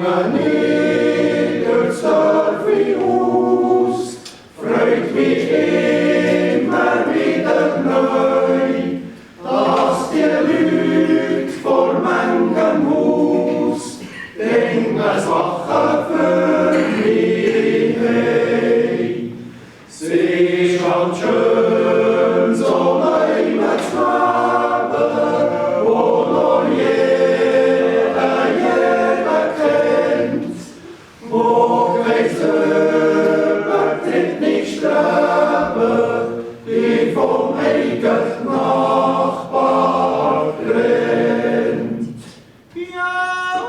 Lange Niedersdorf aus, freut mich immer wieder neu, dass die Leute vor manchem Haus denken Sachen für mich hey. Sie ist halt schön, so leime zu leben, wo noch jeder kennt, wo kein Übertritt nicht streben, wie vom eigenen Nachbar brennt. Ja,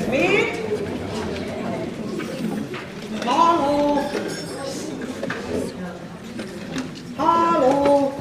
Schmidt? Hallo? Hallo?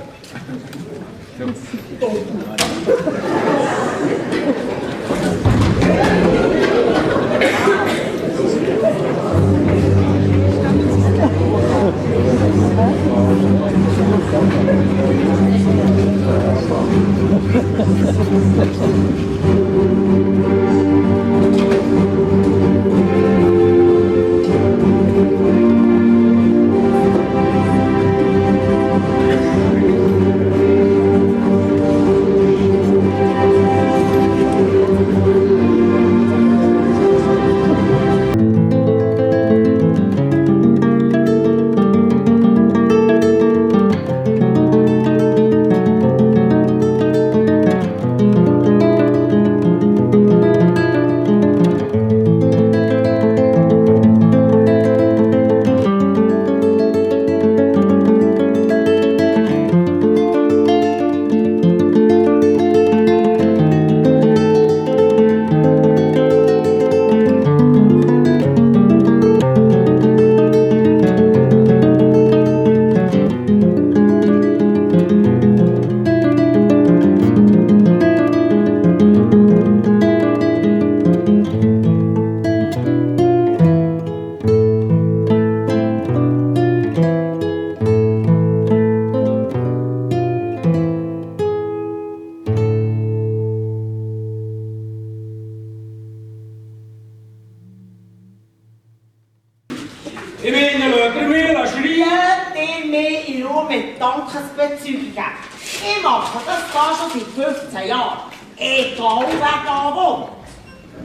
Ich meine, schaut ihr mich schreien? Ihr mir in Ruhe mit Dankesbezeugungen. Ich mache das da schon seit 15 Jahren. Egal wer da wohnt.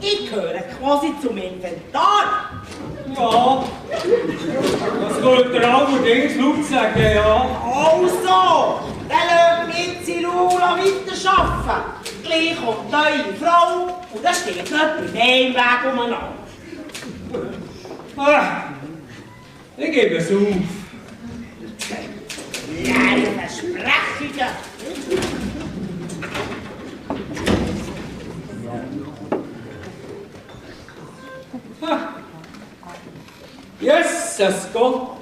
Ich gehöre quasi zum Inventar. Ja. Das wollt ihr allerdings laut sagen, ja. Also, dann lasst mich jetzt in Ruhe weiterarbeiten. Gleich kommt eure Frau und dann steht noch etwas mehr im Weg umeinander. Ich gebe es auf. Leere Versprechungen. Jesus Gott!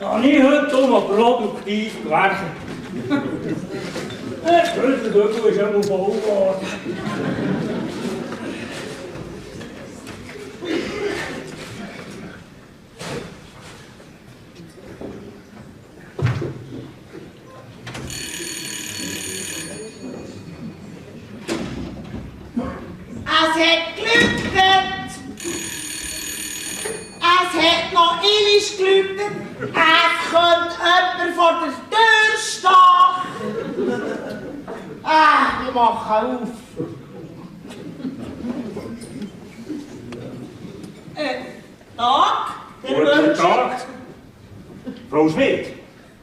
Habe ich heute produktiv gewerkt. Der Schlüsseldögel ist einmal voll geworden. Es hat gelüftet. Es hat noch einmal gelüftet. Es könnte jemand vor der Tür stehen. Ich mache auf. Tag, der Guten Wünsche. Tag. Frau Schmidt.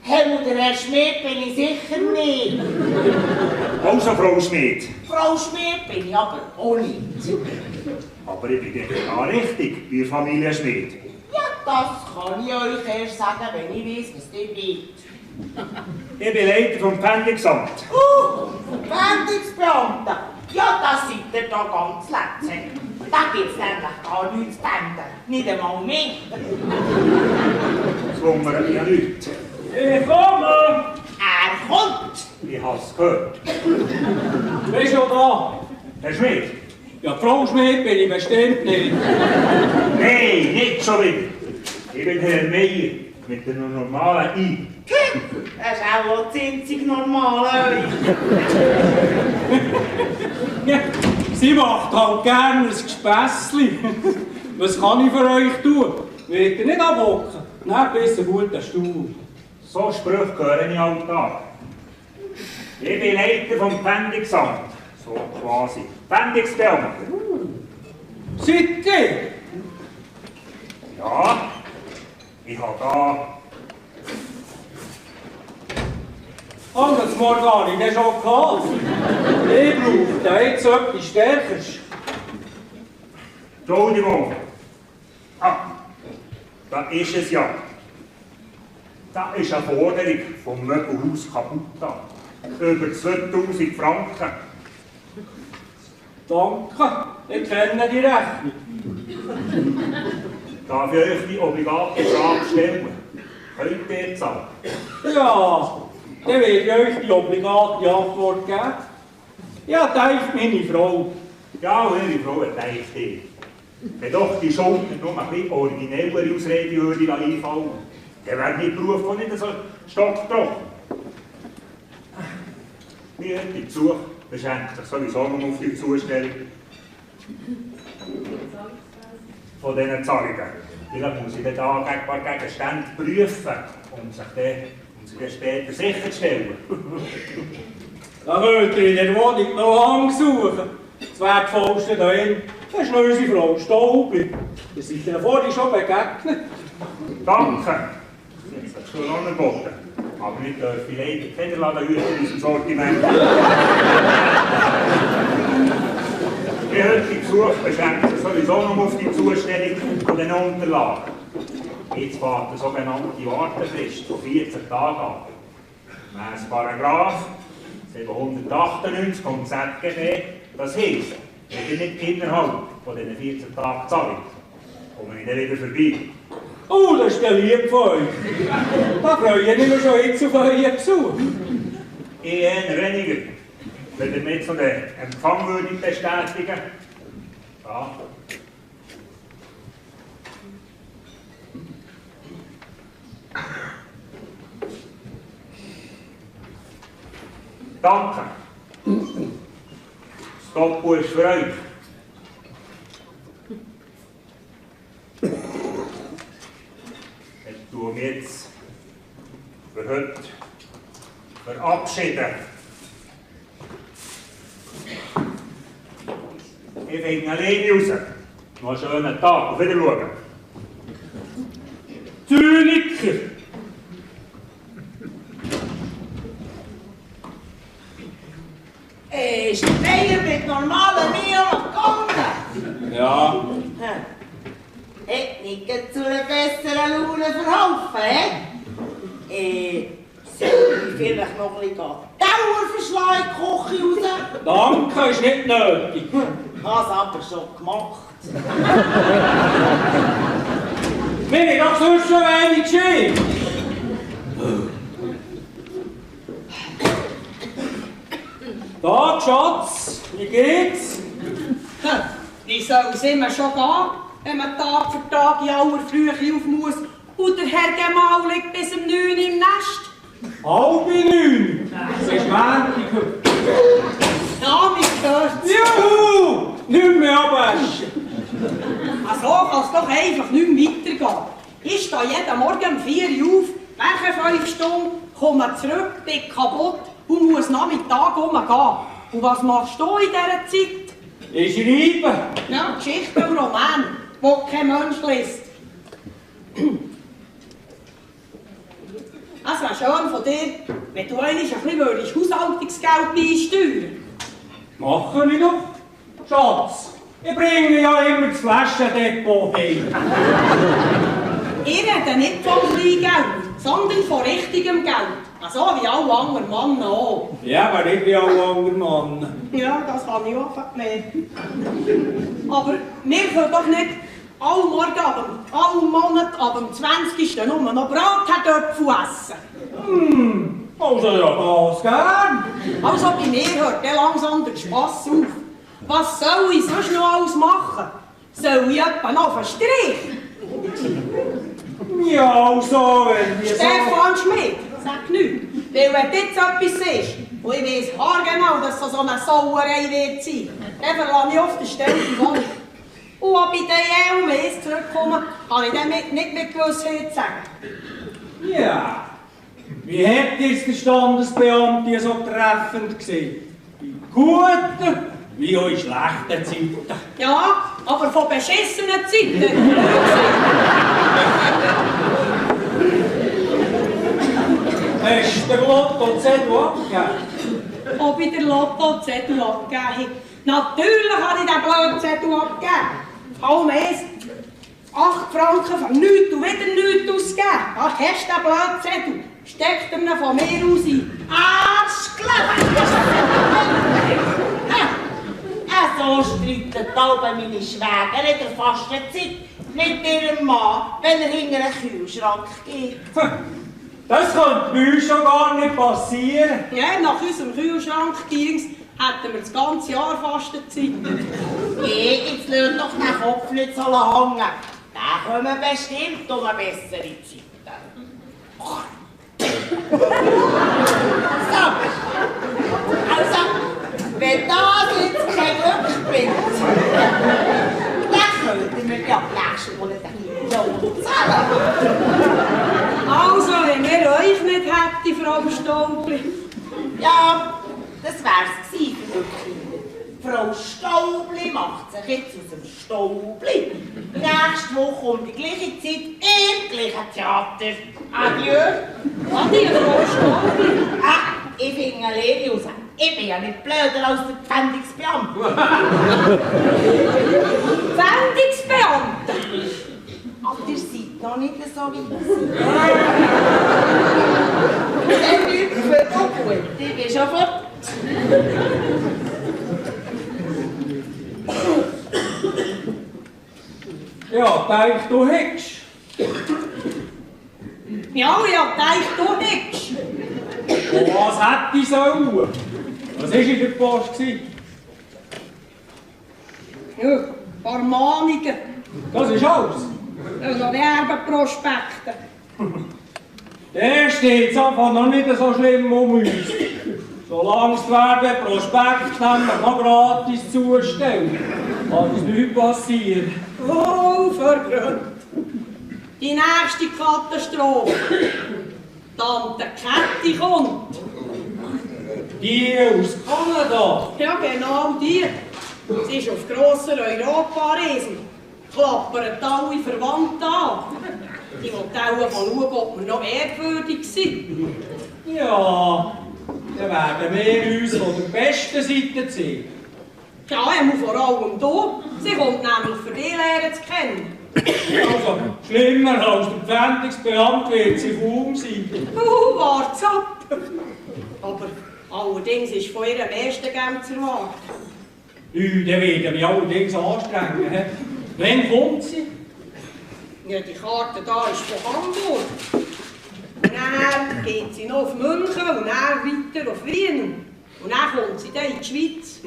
Herr Schmidt bin ich sicher nicht. Also Frau Schmidt. Frau Schmidt bin ich aber auch nicht. Aber ich bin genau richtig bei Familie Schmidt. Ja, das kann ich euch erst sagen, wenn ich weiss, was ihr seid. Ich bin Leiter vom Pfändungsamt. Pfändungsbeamte. Ja, das seid ihr da ganz letztlich. Da gibt's nämlich gar nichts zu pfänden. Nicht einmal mich. Das wundert mich ja nicht. Ich komme! Er kommt. Ich hab's gehört. Bist du da? Herr Schmidt? Ja, Frau Schmidt bin ich bestimmt nicht. Nein, nicht schon wieder. Ich bin Herr Meier mit einem normalen I. Das ist auch das einzig Normale. Sie macht halt gerne ein Gespässli. Was kann ich für euch tun? Wollt ihr nicht abhocken? Nehmt besser gut den Stuhl. So Sprüche höre ich alltag. Ich bin Leiter vom Pfändungsamt. So quasi. Pfändungsbeamter. Seid ihr? Ja, ich habe da. Oh, das Morgani, der schon gehabt. Ich brauche da jetzt etwas Stärkeres. Entschuldigung. Ah, da ist es ja. Da ist eine Forderung vom Möbelhaus Kaputa. Über 2000 Franken. Danke, ich kenne die Rechnung. Darf ich euch die obligate Frage stellen? Könnt ihr zahlen? Ja, dann werde ich euch die obligate Antwort geben. Ja, denkt meine Frau. Ja, eure Frau hat gedacht, wenn doch die Schuld nur ein bisschen originellere Ausrede würde einfallen, dann wäre mein Beruf auch nicht so stocktrocken. Mein heutiger Besuch beschränkt sich sowieso nur auf die Zustellung von diesen Zahlungen. Vielleicht muss ich dann da ein paar Gegenstände prüfen, um sich dann später sicherzustellen. Da könnt ihr in der Wohnung noch lang suchen. Das Wertvollste dahin, das ist noch unsere Frau Staubi. Ihr seid ihr vorhin schon begegnet. Danke! Das hat schon angeboten. Aber wir dürfen leider keine Ladenhüter in unserem Sortiment. Mein heutiger Besuch beschränkt sich sowieso noch auf die Zustellung von den Unterlagen. Jetzt fährt eine sogenannte Wartefrist von 14 Tagen an. Gemäss Paragraph 798 vom ZGB, das heisst, wenn ich nicht innerhalb von diesen 14 Tagen zahle, komme ich dann wieder vorbei. Oh, das ist ja lieb von euch. Da freue ich mich schon jetzt auf euren Besuch. Ich eher weniger. Wenn ihr mir jetzt noch den Empfang würdet bestätigen. Ja. Danke. Das Doppel ist für euch. Ich tue mich jetzt für heute verabschieden. Ich finde alleine raus. Noch einen schönen Tag. Auf Wiedersehen. Zyniker! Ist der Meier mit normalen Mehl gegangen? Ja. Hat nicht zu einer besseren Laune verholfen, soll ich vielleicht noch ein bisschen Dauerverschlag in die Küche raus? Danke, ist nicht nötig. Habe aber schon gemacht. Mir ist doch sonst schon wenig geschehen. Tag, Schatz, wie geht's? Wie soll es immer schon gehen, wenn man Tag für Tag in aller Frühe auf muss und der Herr Gemahl liegt bis um 9 Uhr im Nest? 8:30. Es ist Montag. Ja, mich hört's. Juhu! Nicht mehr abwaschen. So kann es doch einfach nicht mehr weitergehen. Ich stehe jeden Morgen um 4 Uhr auf, wache 5 Stunden, komme zurück, bin kaputt und muss Nachmittag rumgehen. Und was machst du in dieser Zeit? Ich schreibe. Ja, Geschichten und Roman, die kein Mensch liest. Es wäre schön von dir, wenn du einmal ein bisschen Haushaltungsgeld beisteuern. Mache ich doch. Schatz, ich bringe ja immer das Flaschendepot heim. Ich rede nicht von Kleingeld, sondern von richtigem Geld. So wie alle anderen Männer auch. Ja, aber nicht wie alle anderen Mann. Ja, das habe ich auch gelernt. Aber wir können doch nicht alle Morgen, alle Monate ab dem 20. nur noch Bratkartoffeln essen. Also ja, das gern. Also bei mir hört der langsam der Spass auf. Was soll ich sonst noch alles machen? Soll ich etwa noch auf einen Strich? Ja, also, wenn wir so... Stefan Schmidt, sag nichts. Weil wenn du jetzt etwas siehst, und ich weiss haargenau, dass so eine Sauerei wird sein, dann verlasse ich auf der Stelle die Wohnung. Und ob ich dann je zurückkomme, kann ich dann nicht mit Gewissheit sagen. Ja. Wie hat jetzt der Standesbeamte so treffend gesehen? In guten wie auch in schlechten Zeiten. Ja, aber von beschissenen Zeiten. Hast du den Lottozettel abgegeben? Ob ich den Lottozettel abgegeben habe? Natürlich habe ich den Blödzettel abgegeben. Kaum eins. 8 Franken für nichts und wieder nichts ausgegeben. Ach, hast du den Blödzettel? Steckt ihm von mir aus ein. Arschgleich! So streiten alle meine Schwäger in der Fastenzeit mit ihrem Mann, wenn er hinter einen Kühlschrank geht. Das könnte bei uns schon gar nicht passieren. Ja, nach unserem Kühlschrank-Dings hätten wir das ganze Jahr Fastenzeit. Jetzt lasst doch den Kopf nicht so lange hängen. Da kommen bestimmt um eine bessere Zeiten. So, also, wenn das jetzt kein Glück bringt, dann könnten wir ja nächsten Monat einen Lohn zahlen. Also, wenn wir euch nicht hätten, Frau Staubli. Ja, das wär's gewesen für die Kinder. Frau Staubli macht sich jetzt aus dem Staubli. Nächste Woche um die gleiche Zeit im gleichen Theater. Adieu. Adieu, Frau Staubli. Ich finde eine Lehre raus. Ich bin ja nicht blöder als der Pfändungsbeamte. Pfändungsbeamte. Aber ihr seid noch nicht so weit. Dann wird es noch gut. Ich bin schon fort. Ja, denk du hättest. Ja, ich dachte, du hättest. Und was hätte ich sollen? Was war in der Post? Ja, ein paar Mahnungen. Das ist alles. Also Werbeprospekte. Der steht es einfach noch nicht so schlimm um uns. Solange das Werbeprospekt nämlich noch gratis zustellen, kann uns nichts passieren. Oh, vergrönt. Die nächste Katastrophe. Tante Käthi kommt. Die aus Kanada. Ja, genau die. Sie ist auf grosser Europareise. Klappert alle Verwandte an. Die will auch schauen, ob wir noch ehrwürdig sind. Ja, dann werden wir uns von der besten Seite ziehen. Ja, vor allem du. Sie kommt nämlich für die Lehre zu kennen. Also, schlimmer als der Pfändungsbeamte wird sie kaum sein. Wart's ab. Aber allerdings ist von ihrem ersten Gang zu erwarten. Dann werden wir allerdings anstrengen. He? Wann kommt sie? Ja, die Karte da ist von Hamburg. Dann geht sie noch auf München und dann weiter auf Wien. Und dann kommt sie dann in die Schweiz.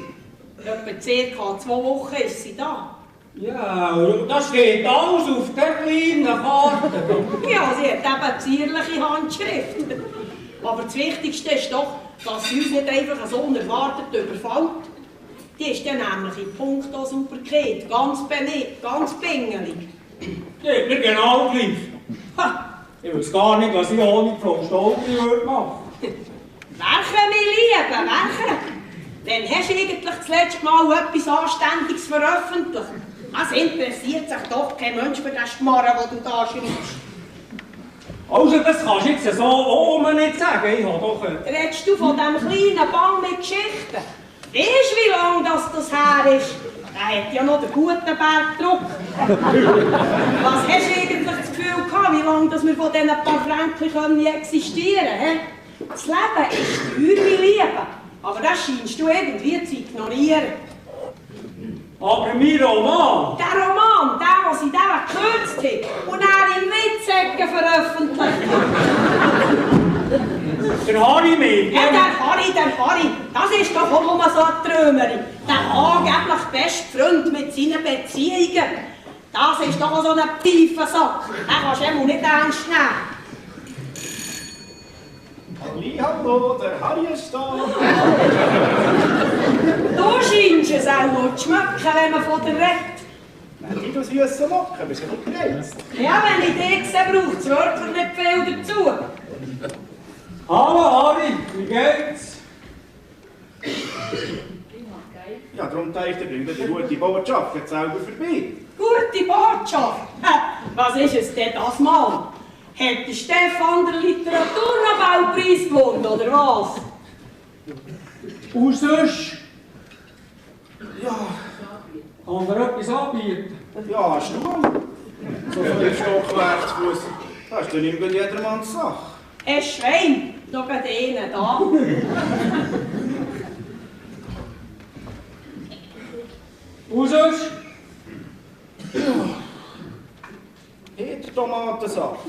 Etwa ca. 2 Wochen ist sie da. Ja, das steht alles auf der kleinen Karte. Ja, sie hat eben zierliche Handschrift. Aber das Wichtigste ist doch, dass sie uns nicht einfach so unerwartet überfällt. Die ist dann nämlich in puncto Superkit ganz beliebt, ganz pingelig. Geht mir genau gleich. Ha! Ich weiß gar nicht, was ich ohne Frau Staubli machen würde. Welche, mein Liebe, welche? Wann hast du eigentlich das letzte Mal etwas Anständiges veröffentlicht? Es interessiert sich doch kein Mensch für den Schmarren, den du da schreibst. Also, das kannst du jetzt so oben nicht sagen. Ich habe doch... Redest du von diesem kleinen Ball mit Geschichten? Weißt du, wie lange das her ist? Der hat ja noch den Gutenberg-Druck. Was hast du eigentlich das Gefühl gehabt, wie lange dass wir von diesen paar Franken existieren können? Das Leben ist teuer, mein Liebe. Aber das scheinst du irgendwie zu ignorieren. Aber mein Roman... Der Roman, der, was ich da gekürzt habe und er in Witzecken veröffentlicht hat. Der Harry mit. Ja, der Harry, das ist doch auch nur so eine Träumerin. Der angeblich beste Freund mit seinen Beziehungen. Das ist doch so ein tiefer Sack. Den kannst du eben nicht ernst nehmen. Hallo, der Harry ist da. Du scheinst es auch zu schmecken, wenn man von dir redet. Nein, du süße Locken, bist du nicht gereizt? Ja, wenn ich dich sehe, braucht es wirklich nicht viel dazu. Hallo Harry, wie geht's? Ja, darum dachte ich, bringt die gute Botschaft jetzt selber vorbei. Gute Botschaft. Was ist es denn das mal? Hat der Stefan den Literaturnobelpreis gewonnen, oder was? Und sonst? Ja, Kann er etwas anbieten? ja, hast du? So viel Stockwerksfuß, das ist dann nicht mehr jedermanns Sache. Ein Schwein, da geht einer da. Und sonst? Hier Tomatensaft.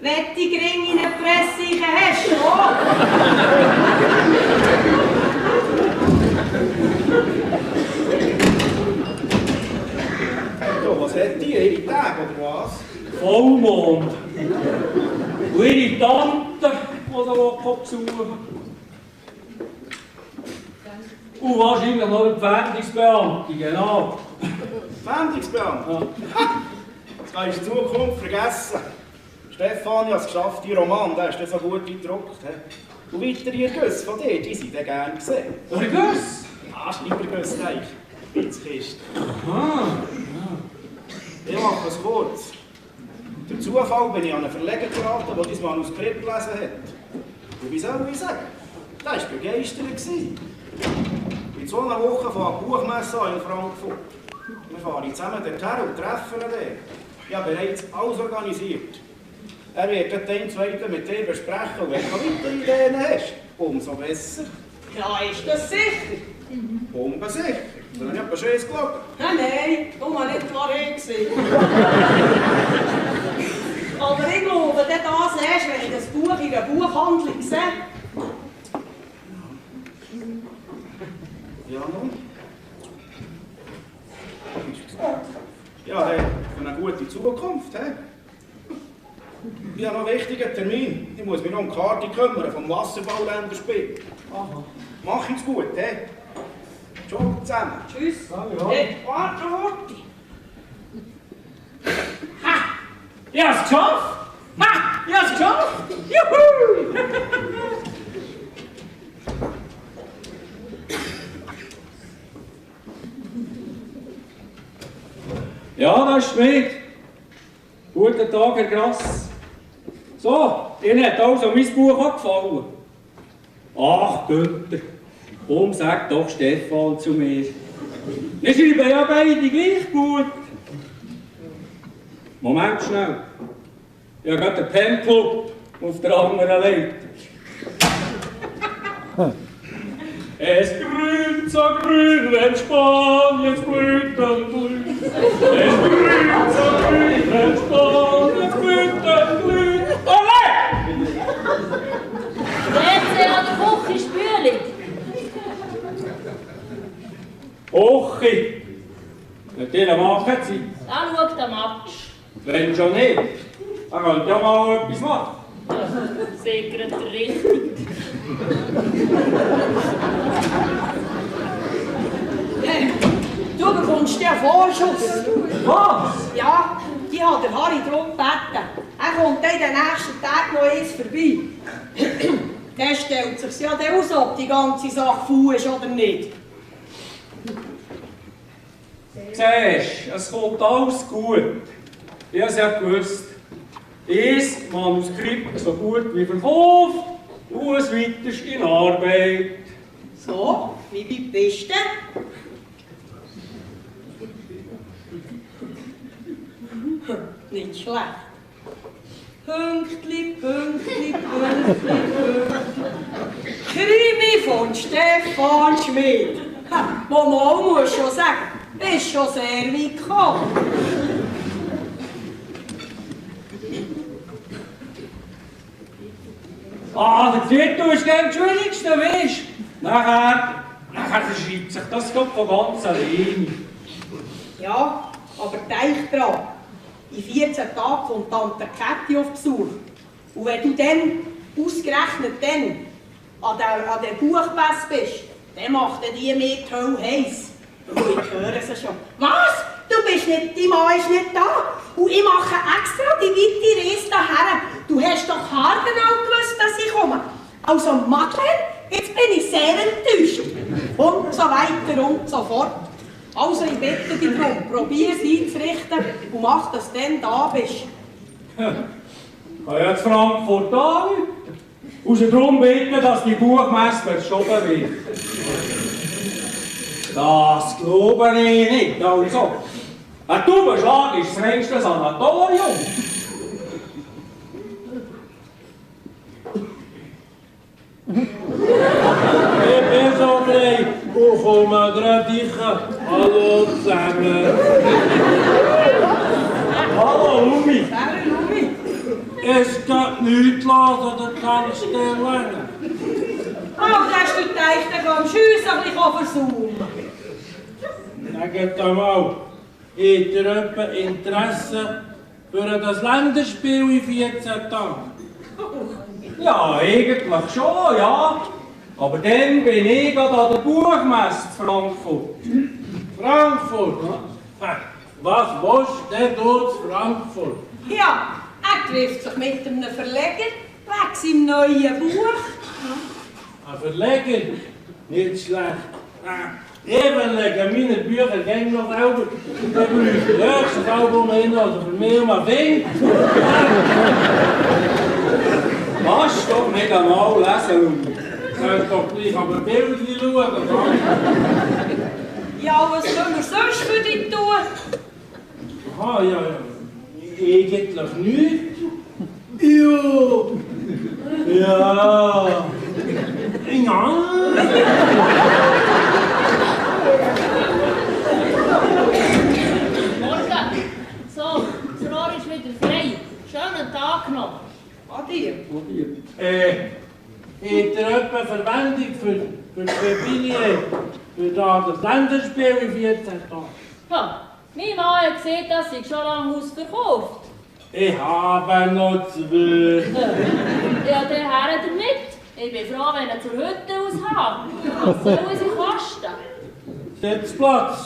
Wenn du die Gring in der Presse hast, schon. So, was hat die? Ihre Tage oder was? Vollmond. Und ihre Tante, die sie besuchen. Und wahrscheinlich noch eine Pfändungsbeamte, genau. Fendungsbeamte? Ha! Das kannst du in Zukunft vergessen. Stefanie hat es geschafft, die Roman, der ist dann so gut gedruckt. He? Und weitere Ergüsse von dir, die sind dann gerne gesehen. Ergüsse? Ah, Schreibergüsse, nein. Spitzkiste. Ah, Ich mache es kurz. Durch Zufall bin ich an einen Verleger geraten, der dein Manuskript gelesen hat. Und wie soll ich sagen? Der war begeistert. In 2 Wochen von einer Buchmesse an in Frankfurt. Wir fahren zusammen dorthin und treffen ihn dort. Ich habe bereits alles organisiert. Er wird dort den zweiten mit dir besprechen und wenn du noch weitere Ideen hast, umso besser. Ja, ist das sicher? Unbesicher. Dann habe ich etwas Schönes geschaut. Nein, du mal nicht klar gesehen. Aber ich glaube, das erst, wenn ich das Buch in einer Buchhandlung sehe. Ja, nun? Ja, hey, für eine gute Zukunft. Hey. Ich habe noch einen wichtigen Termin. Ich muss mich noch um die Karte kümmern vom Wasserballänderspiel. Mach es gut, hey. Ciao zusammen. Tschüss. ja. Hey, warte. ha! Ich hab's geschafft! Ha! Ich hab's geschafft! Juhu! Ja, das ist Schmied. Guten Tag, Herr Grass. So, Ihnen hat also mein Buch auch gefallen. Ach, Günther, komm, sag doch Stefan zu mir. Wir schreiben ja beide gleich gut. Moment schnell. Ich habe gerade den Pen-Club auf der anderen Leitung. Es grünt so grün, wenn Spaniens blüht und blüht. Es grünt so grün, wenn Spaniens blüht und blüht. Alle! WC an der Küche, Spüli. Ochi! Mit dir machen sie. Da schaut der Matsch. Wenn schon nicht, dann könnt ihr ja mal etwas machen. Sicher richtig. Hey, du bekommst den Vorschuss. Was? Ja, die hat der Harry darum gebeten. Er kommt dann in den nächsten Tagen noch eins vorbei. Dann stellt sich ja dann aus, ob die ganze Sache faul ist oder nicht. Siehst du, es kommt alles gut. Ich habe es ja gewusst. Ein Manuskript so gut wie verkauft und es weiter in Arbeit. So, wie weit bist du? Nicht schlecht. Pünktli, Pünktli, Pünktli, Pünktli. Krimi von Stefan Schmidt. Wo man auch muss schon sagen, bist schon sehr weit gekommen. Ah, der Titel ist der schwierigste, weißt du? Nachher verschiebt sich das von ganz alleine. Ja, aber denk dran, in 14 Tagen kommt Tante Käthi auf Besuch. Und wenn du dann, ausgerechnet dann, an der Buchmesse bist, dann macht die mir die Hölle heiß. Und ich höre sie schon. Was? Du bist nicht, die Mann ist nicht da. Und ich mache extra die weite Reise daher. Du hast doch haargenau gewusst, dass ich komme. Also Madeleine, jetzt bin ich sehr enttäuscht. Und so weiter und so fort. Also ich bitte dich darum, probier es einzurichten und mach, dass du dann da bist. Ich kann jetzt Frankfurt anrufen. Und sie darum bitten, dass die Buchmesse verschoben wird. Das glaube ich nicht. Also, ein Taubenschlag ist das reinste Sanatorium. Ich bin so frei und komme gerade sicher. Hallo zusammen. Hallo, Lumi. Lumi. Es geht nichts los, oder kannst du dir lernen? Oh, hast du gedacht, dann kann Schüsse ein bisschen versuchen. Sagt einmal, habt ihr etwa Interesse für das Länderspiel in 14 Tagen? Ja, eigentlich schon, ja. Aber dann bin ich gerade an der Buchmesse in Frankfurt. Frankfurt? Ja. Was willst du denn dort in Frankfurt? Ja, er trifft sich mit einem Verleger wegen seinem neuen Buch. Ein Verleger? Nicht schlecht. Ich verlege meine Bücher gerne noch selber. Dann brauche ich höchstens Album hin, also für mich mal Ding. Kannst doch nicht einmal lesen, Lumi. Kannst doch gleich aber Bilder schauen. Ja, was können wir sonst für dich tun? Aha, ja. Eigentlich nichts. Ja. Ja. Ja. Morgen. So, das Rohr ist wieder frei. Schönen Tag noch. An dir. Habt ihr etwa Verwendung für die Familie, für das Länderspiel in 14 Tagen? Ha, mein Mann hat gesehen, dass ich schon lange ausverkauft. Ich habe noch 2. Ja, der Herr damit. Ich bin froh, wenn er zur Hütte aus hat. Was soll sie kosten? Sitzplatz,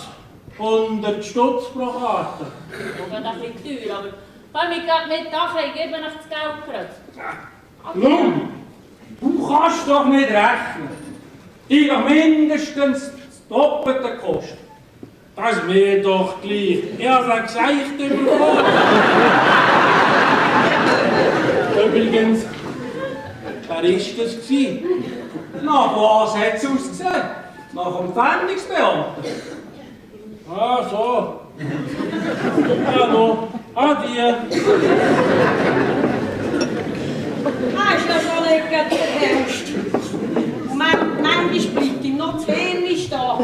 100 Stutz pro Karte. Das ist ein bisschen teuer, aber komm ich gerade mit nachher, ich gebe euch das Geld gerade. Lumi, du kannst doch nicht rechnen. Die haben mindestens das Doppelte gekostet. Das ist mir doch gleich. Ich habe ein Gesicht bekommen. Übrigens, wer war das? Nach was hat es ausgesehen? Nach dem Pfändungsbeamten. Ah, so. Ja, noch. Adieu. Er ist ja schon nicht gerade der Hengst. Und manchmal bleibt ihm noch das Hirn stehen.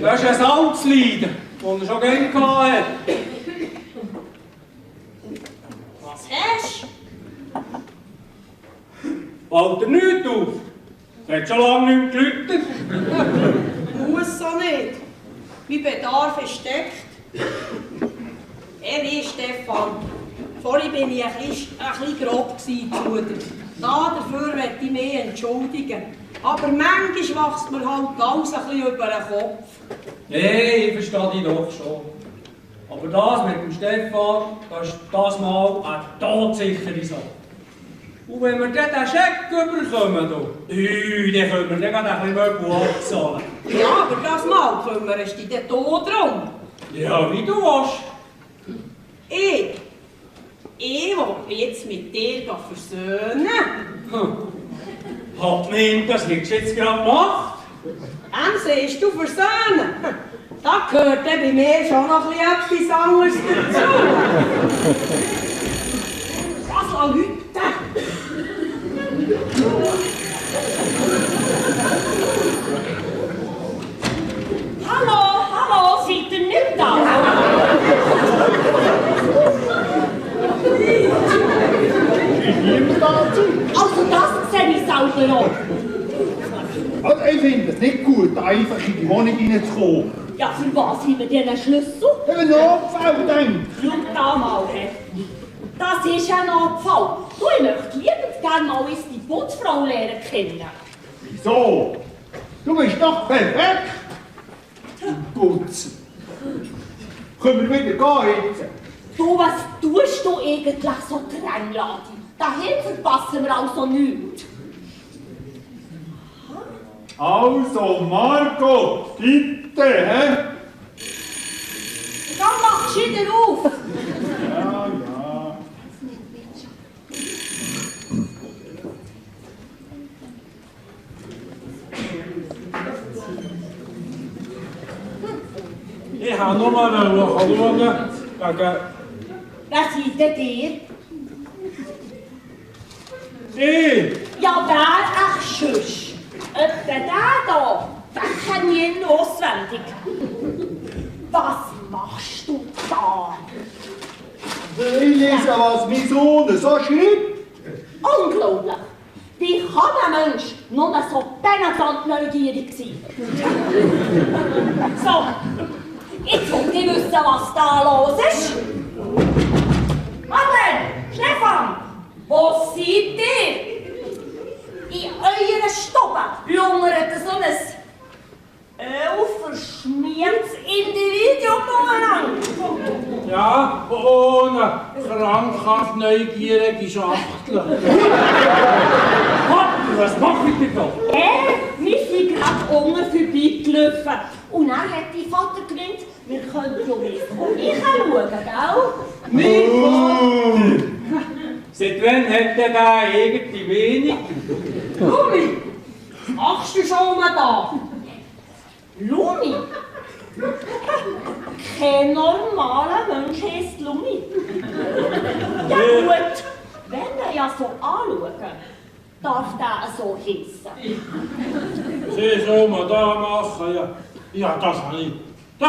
Das ist ein Salzleiden, das er schon gerne hatte. Was hast du? Fällt dir nichts auf? Es hat schon lange nicht mehr geläutet. Muss so nicht. Mein Bedarf ist gedeckt. Wie Stefan, vorhin war ich ein bisschen grob zu dir. Dafür möchte ich mich entschuldigen. Aber manchmal wächst mir halt alles ein bisschen über den Kopf. Hey, ich verstehe dich doch schon. Aber das mit dem Stefan, das ist das Mal eine todsichere Sache. Und wenn wir dann den Scheck bekommen, dann können wir dann gerade ein bisschen Möbel abzahlen. Ja, aber das Mal kümmerst du dich dann drum. Ja, wie du willst. Ich will mich jetzt mit dir versöhnen. Hat mir das hättest du jetzt gerade gemacht? Dann siehst du versöhnen. Da gehört dann bei mir schon noch etwas anderes dazu. Das lass Leute. Hallo, seid ihr nicht da? Also das sehe ich selber noch. Also ich finde es nicht gut, einfach in die Wohnung reinzukommen. Ja, für was haben wir denn einen Schlüssel? Für einen Notfall, dann. Schau da mal, he. Das ist ein Notfall. Du, ich möchte liebend gerne mal die Putzfrau lernen kennen. Wieso? Du bist doch perfekt. Putzen. Können wir wieder gehen jetzt? Du, was tust du eigentlich so drängladi? Dahin verpassen wir also nichts. Also, Margot, bitte, hä? Dann mach gescheiter auf. Ja, ja. Ich habe nur mal schauen, wegen... Wer seid denn ihr? Ich! Ja, wer ach sonst? Etwa der da, den kenne ich ihn auswendig. Was machst du da? Ich lese, was mein Sohn so schreibt. Unglaublich! Wie kann ein Mensch nur so penetrant neugierig sein? So, jetzt wollt ihr wissen, was da los ist. Madeleine, Stefan, wo seid ihr? In eurer Stube lungert so ein verschmiertes Individuum umeinander. Ja, ohne krankhaft neugierige Schachtel. Was mache ich denn da? Wir sind gerade unten vorbeigelaufen. Und dann hat dein Vater gemeint, wir könnten ja mal reinschauen, gell? Mein Vater! Seit wann hat der da eigene Meinung? Lumi, was machst du schon mal da? Lumi? Kein normaler Mensch heisst Lumi. Ja gut, wenn wir ja so anschauen, darf der so heissen. Sie soll man da machen, ja. Ja, das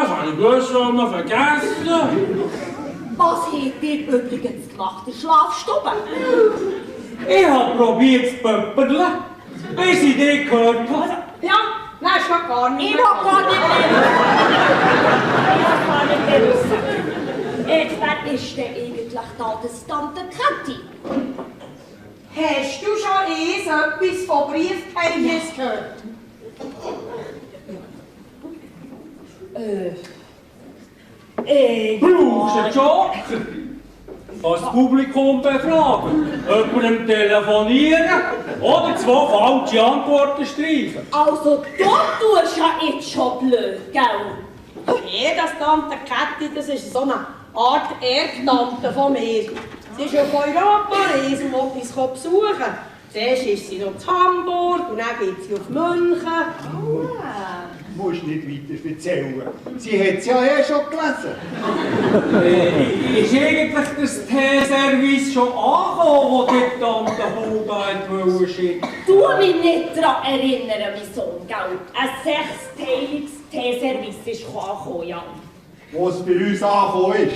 habe ich bloß schon mal vergessen. Was habt ihr übrigens gemacht in der Schlafstube? Ich habe probiert zu pöppeln, bis ich dich gehört habe. Ja, nein, ist doch gar nicht Ich mehr will gar nicht mehr wissen. Wer ist denn eigentlich da das Tante Kathi? Hast du schon etwas von Briefgeheimnis gehört? Brauchst du einen Joker? Das Publikum befragen, jemandem telefonieren oder 2 falsche Antworten streichen. Also, du tust ja jetzt schon blöd, gell? Nee, das Tante Käthi, das ist so eine Art Erbtante von mir. Sie ist auf Europa reisen und will uns besuchen. Zuerst ist sie noch in Hamburg und dann geht sie auf München. Du musst nicht weiter erzählen. Sie hat es ja schon gelesen. Ist eigentlich das Teeservice schon angekommen, wo die Tante Hulda schicken? Du mich nicht daran erinnern, mein Sohn, gell? Ein 6-teiliges Teeservice ist angekommen, ja. Was bei uns angekommen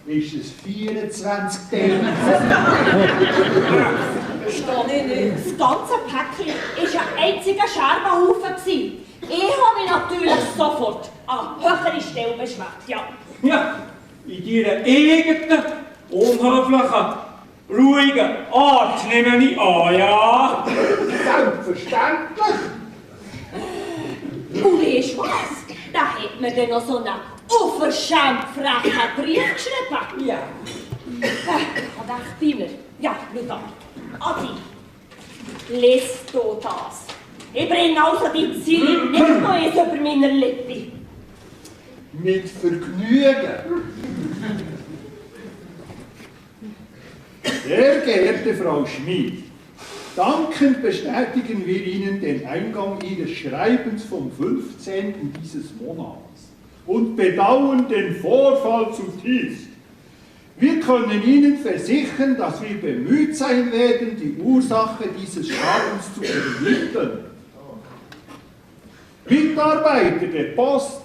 ist es 24 Teile. Verstehe ich nicht. Das ganze Päckchen war ein einziger Scherbenhaufen. Ich habe mich natürlich sofort an höhere Stelle beschwert, ja. Ja, in deiner eigenen, unhöflichen, ruhigen Art nehme ich an, ja. Selbstverständlich. Und weisst du was? Da hat mir dann noch so einen unverschämt frechen Brief geschrieben. Ja. Ich dachte bei mir, ja, schau da. Adi, lies du das. Ich bringe also die Ziele nicht noch eins über meiner Lippe. Mit Vergnügen. Sehr geehrte Frau Schmid, dankend bestätigen wir Ihnen den Eingang Ihres Schreibens vom 15. dieses Monats und bedauern den Vorfall zutiefst. Wir können Ihnen versichern, dass wir bemüht sein werden, die Ursache dieses Schadens zu ermitteln. Mitarbeiter der Post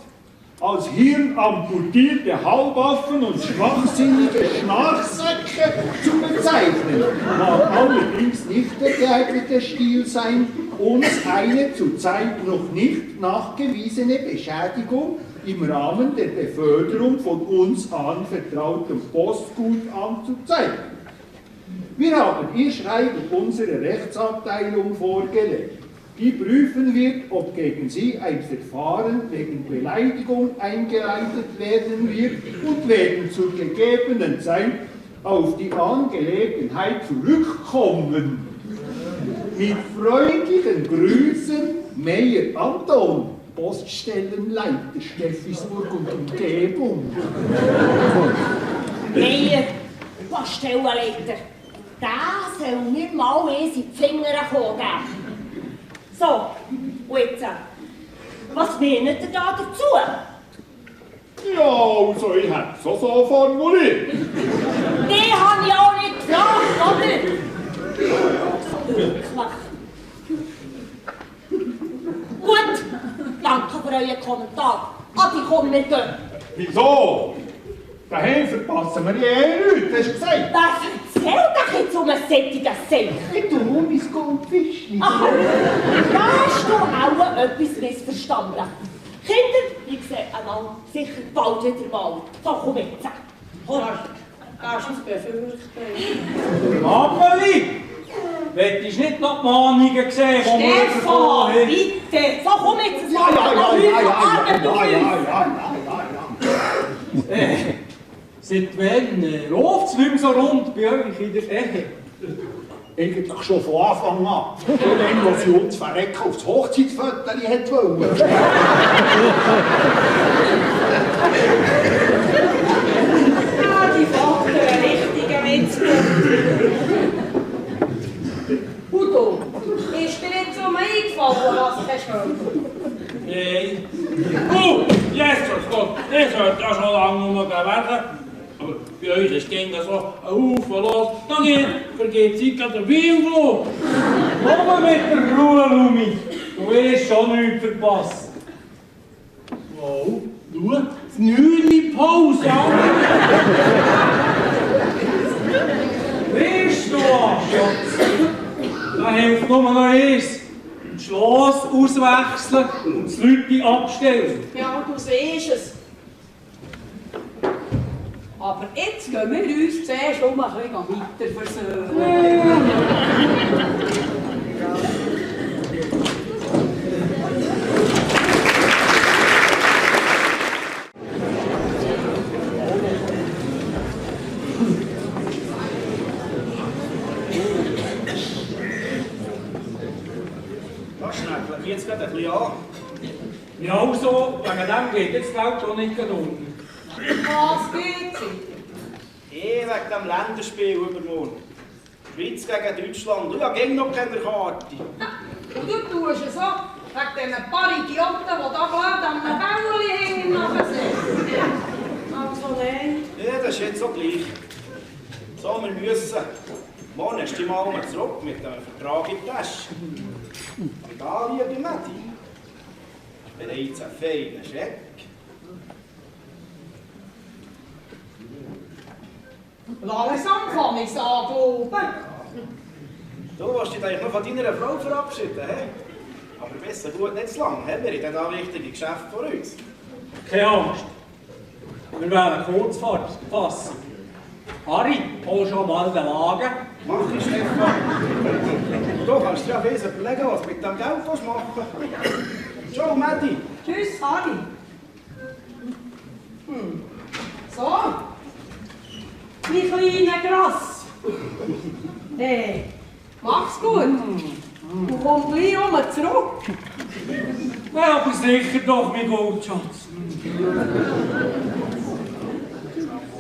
als hirnamputierte Halbaffen und schwachsinnige Schnarchsäcke zu bezeichnen, mag allerdings nicht der geeignete Stil sein, uns eine zurzeit noch nicht nachgewiesene Beschädigung im Rahmen der Beförderung von uns anvertrautem Postgut anzuzeigen. Wir haben Ihr Schreiben unserer Rechtsabteilung vorgelegt. Die prüfen wird, ob gegen Sie ein Verfahren wegen Beleidigung eingeleitet werden wird und werden zur gegebenen Zeit auf die Angelegenheit zurückkommen. Mit freundlichen Grüßen, Meier Anton, Poststellenleiter Steffisburg und Umgebung. Meier, Poststellenleiter, der soll nicht mal eins in die Finger kommen. So, und jetzt, was meint ihr da dazu? Ja, also ich hätte es auch so formuliert. Den habe ich auch nicht gefragt, oder? Wirklich. Gut, danke für euren Kommentar. Adi, komm, wir gehen. Wieso? Daheim verpassen wir ja nichts, hast du gesagt? Wer erzählt doch jetzt um ein solches Seich? Ich tue mein Goldfischchen. Aha, da hast du auch etwas missverstanden. Kinder, ich sehe einmal sicher bald wieder mal. So, komm jetzt. Komm. Das ist befürchtet. Appeli! Willst du nicht noch die Mahnungen sehen, die wir Stefan, bekommen haben? bitte! So, komm jetzt. Ja. Seit wann läuft es nicht mehr so rund bei euch in der Ehe? Eigentlich schon von Anfang an. Schon wenn was sie uns verrecken aufs Hochzeitsfoto hat wollen. Ja, die Vater, ein richtiger Metzger. Udo, ist dir nicht so mal eingefallen, was du hast gehört? Nein. Jesus Gott, ich sollte ja schon lange werden. Aber bei euch ist es so ein Haufen los. Dann vergeht Zeit gerade der Wildlo. Komm mit der Ruhe, Lumi. Du hast schon nichts verpasst. Wow, schau, 9 Pause. Weißt du was, Schatz? Da hilft nur noch eins. Das Schloss auswechseln und das Leute abstellen. Ja, du siehst es. Aber jetzt gehen wir uns zuerst ein bisschen weiter versöhnen. Das schneckelt mich jetzt gerade ein bisschen an. Ja, also, wegen dem geht jetzt die Welt auch nicht unten. Was geht's? Wegen dem Länderspiel übermorgen. Schweiz gegen Deutschland. Ich habe gegen noch keine Karte. Und du tust es so, wegen diesen paar Idioten, die da blöd an einem Bäuerli hängen nachsehen. Also nein. Ja, das ist jetzt so gleich. So, wir müssen. Morgen ist die Mama zurück mit einem Vertrag in die Tasche. Und da liebe Matti. Bereits ein feiner Scheck. Langsam kann ich es anglauben. Du willst dich eigentlich noch von deiner Frau verabschieden, hä? Aber besser gut nicht zu lang, hä? Wir haben da wichtige Geschäfte vor uns. Keine Angst. Wir werden kurz fassen. Harry, hol schon mal den Wagen. Mach ich, Stefan. Du kannst dir ja wesentlich überlegen, was du mit dem Geld machen willst. Ciao, Matti. Tschüss, Harry. So. Mein kleiner Grass. Hey, mach's gut. Du kommst gleich zurück. Ja, aber sicher doch, mein Goldschatz.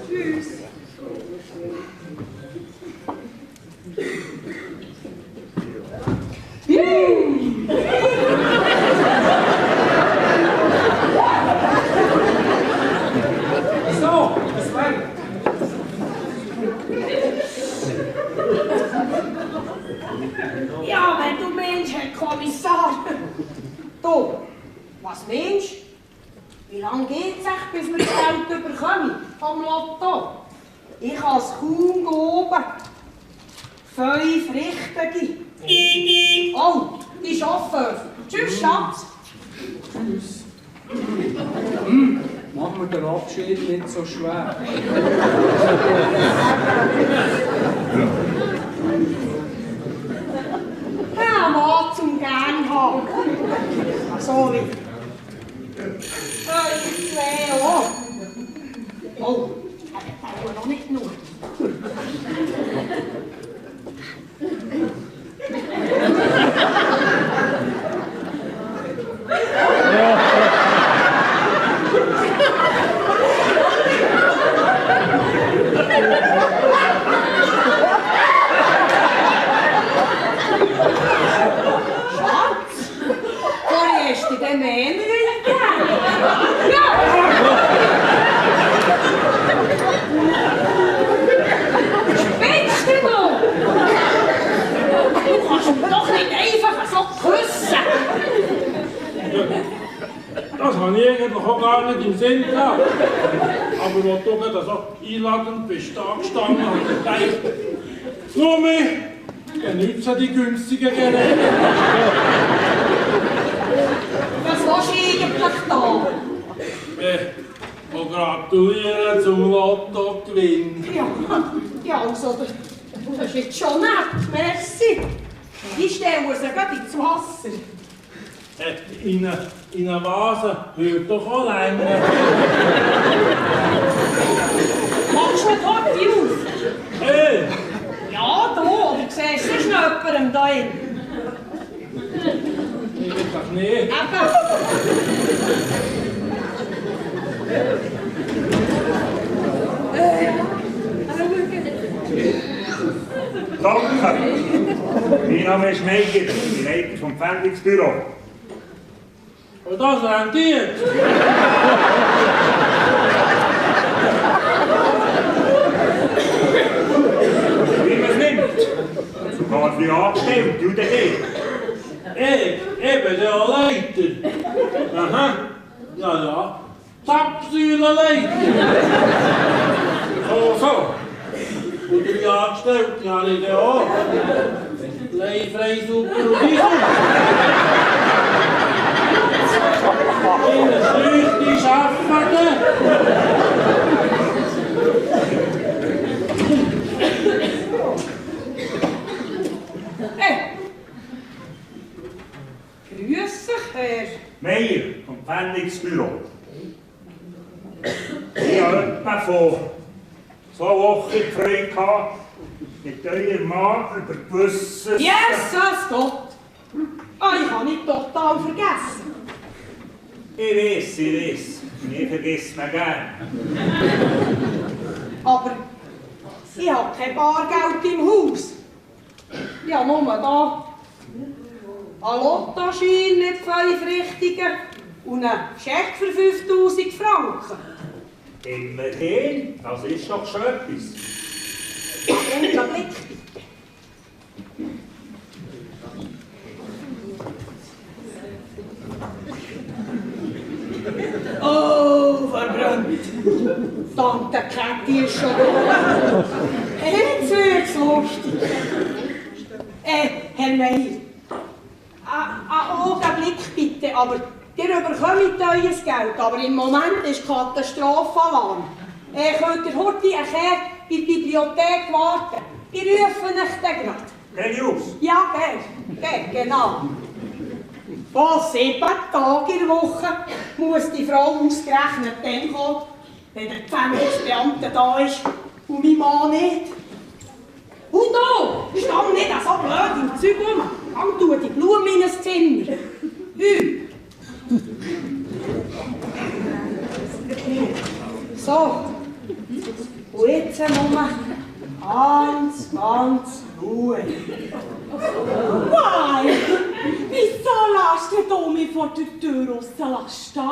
Tschüss. So, das reicht. Ja, wenn du meinst, Herr Kommissar. Du, was meinst du? Wie lange geht es echt, bis wir das Geld bekommen vom Lotto? Ich kann es kaum glauben. 5 Richtige. Oh, die Chauffeur. Tschüss, Schatz. Tschüss. Mach mir den Abschied nicht so schwer. Ja, Mann zum gern haben. So wie. 2 Euro. Oh, aber noch nicht nur. Schatz, wo hast du den Mähner gegeben? Ja! Spinnst du noch? Du kannst mich doch nicht einfach so küssen! Das habe ich eigentlich auch gar nicht im Sinn gehabt. Aber wo du gerade so einladend bist, da gestanden habe ich gedacht, nur mich, benutzen die günstigen Geräte. Was willst du eigentlich da? Und gratulieren zum Lottogewinn. Ja, also, das ist jetzt schon nett, merci. Ich stelle sie gerade ins Wasser. In eine Vase würde doch auch länger. Machst du die auf? Hey! Ja, da, oder siehst du sonst noch jemanden da drin? Eigentlich nicht. Eben. Danke. Mein Name ist Meier, ich bin Leiter vom Pfändungsbüro. Und das rentiert. Wie man es nimmt. Sogar für Angestellte, du dich. Eben der Leiter. Aha. Ja. Zapfsäulenleiter. So. Und die Angestellten habe ich dann auch. Leihfrei super und Diesel. In der Stüchte arbeiten. Grüß dich, Herr. Meier vom Pfändungsbüro. Ich habe etwa vor 2 Wochen die Freude gehabt, mit eurem Mann über gewisses... Jesus Gott! Ich habe nicht total vergessen. Ich weiß. Ich vergesse mich gern. Aber ich habe kein Bargeld im Haus. Ich habe nur da einen Lottoschein mit 5 Richtigen und einen Scheck für 5000 Franken. Immerhin, das ist doch schon etwas. Einen Blick. Oh, verbrannt. Tante Käthi ist schon da. Jetzt wird's lustig. Herr Meier, einen Augenblick bitte, aber ihr bekommt euer Geld, aber im Moment ist Katastrophenalarm. Könnt ihr heute in der Bibliothek warten? Ich rufe euch dann gerade. Geh ich aus? Ja, genau. Vor 7 Tagen in der Woche muss die Frau ausgerechnet dann kommen, wenn der Pfändungsbeamte da ist und mein Mann nicht. Und da, stand nicht so blöd im Zeug rum. Dann tu die Blumen in das Zimmer. So. Und jetzt nur ganz ruhig. Nein! Wieso lässt du mich vor der Tür rauslassen?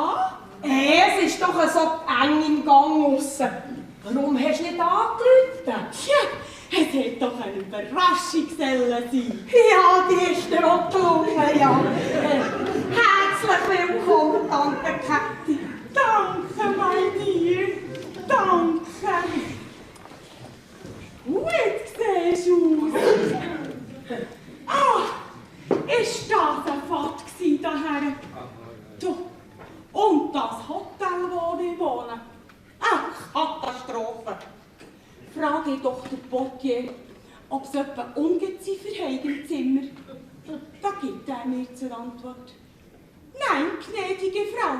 Es ist doch so eng im Gang aussen. Warum hast du nicht angerufen? Tja, es hätte doch eine Überraschung sollen sein. Ja, die ist dir auch gelungen, ja. Herzlich willkommen, Tante Käthi. Danke! das Hotel, wo ich wohne. Katastrophe. Frage doch den Portier, ob es etwa Ungeziefer hat im Zimmer. Da gibt er mir zur Antwort: Nein, gnädige Frau,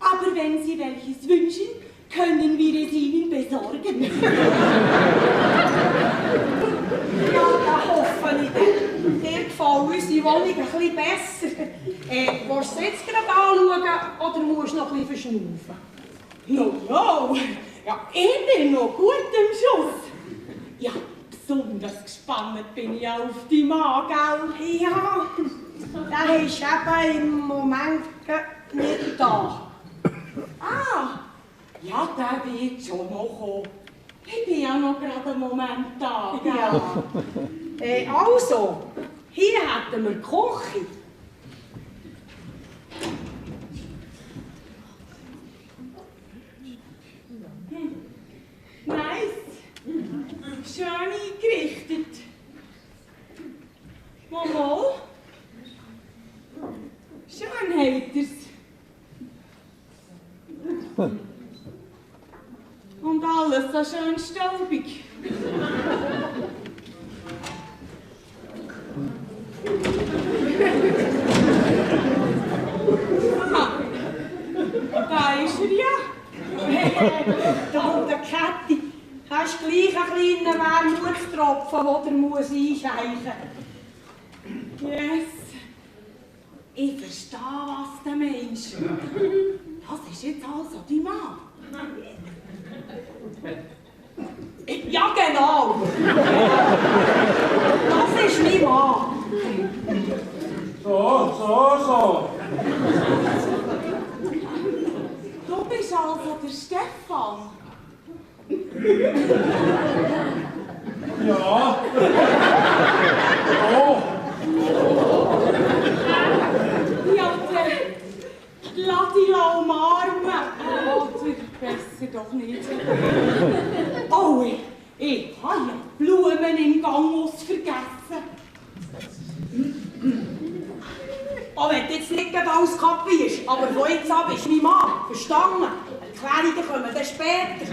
aber wenn Sie welches wünschen, können wir es Ihnen besorgen. Ja, da hoffe ich dann. Dir gefällt unsere Wohnung ein bisschen besser. Willst du es jetzt gerade anschauen oder musst du noch ein bisschen verschnaufen? No, ja, ich bin noch gut im Schuss. Ja, besonders gespannt bin ich auf die Mann, gell? Ja, der ist eben im Moment nicht da. Ja, der wird schon noch kommen. Ich bin ja noch gerade einen Moment da, gell? Also, hier hätten wir die Küche. Nice. Schön eingerichtet. Mal. Schön habt ihr's. Und alles so schön staubig. Da ist er ja. Da der Kätti. Hast gleich einen kleinen Wermutstropfen, den er einscheichen muss. Yes. Ich verstehe, was du meinst. Das ist jetzt also dein Mann. Ja, genau. Das ist mein Mann. So. Du bist also der Stefan. Ja. Oh. Ja, lass dich umarmen. Oder besser doch nicht. Oh, ich habe ja Blumen im Gang vergessen. Oh, wenn du jetzt nicht alles kapierst, aber von jetzt ab ist mein Mann. Verstanden? Erklärungen kommen dann später.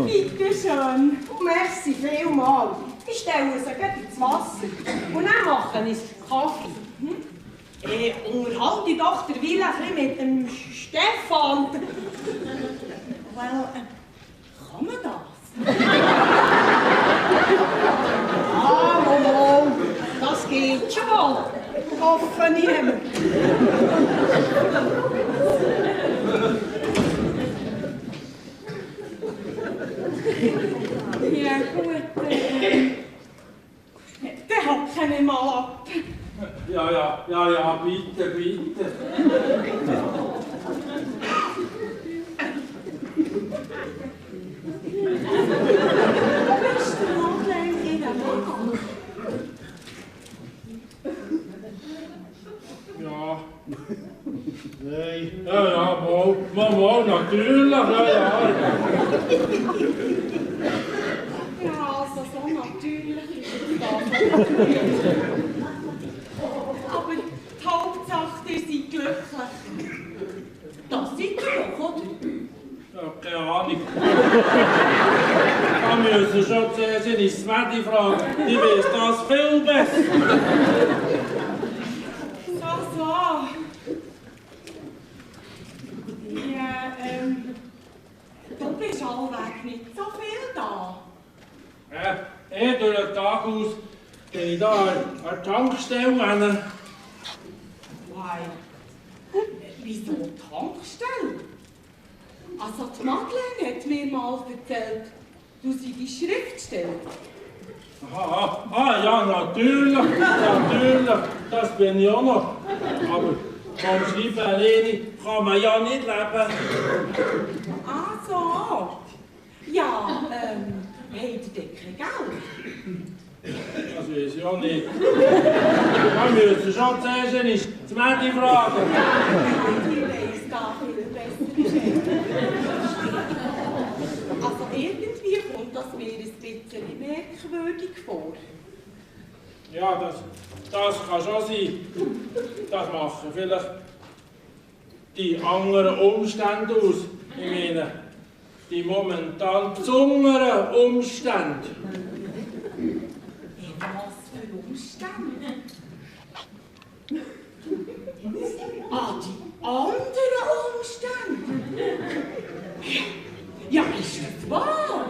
Bitte schön. Merci vielmals. Ich stelle sie gleich ins Wasser. Und dann mache ich Kaffee. Unterhalte doch der Wille ein bisschen mit dem Stefan. Well, kann man das? Mama, das geht schon. Hoffe ich. Ja gut, der hat keine mal ab. Ja, bitte. Bist du noch länger in der Mann? Ja. Nein. Ja, mal, natürlich, ja. Ja, also so natürlich ist das. Aber die Hauptsache, ihr seid glücklich. Das seid ihr doch, oder? Ja, keine Ahnung. Da müssen schon zuerst ins Mädchen fragen. Die weiß das viel besser. So. Ja, du bist allweg nicht so viel da. Durch den Tag aus gehe ich da an die Tankstelle hin. Why? Wieso Tankstelle? Also die Madeleine hat mir mal erzählt, du seist Schriftsteller. Ja, natürlich, das bin ich auch noch. Aber vom Schreiben alleine kann man ja nicht leben. Ah so. Ja, habt ihr denn kein Geld? Das weiß ich auch nicht. Da müssen schon zuerst das Mädchen fragen. Ich weiss da viel besser. Also irgendwie kommt das mir ein bisschen merkwürdig vor. Ja, das kann schon sein. Das machen vielleicht die anderen Umstände aus. Ich meine, die momentan besonderen Umstände. Was für Umstände? Ah, die anderen Umstände? Ja, ist das wahr?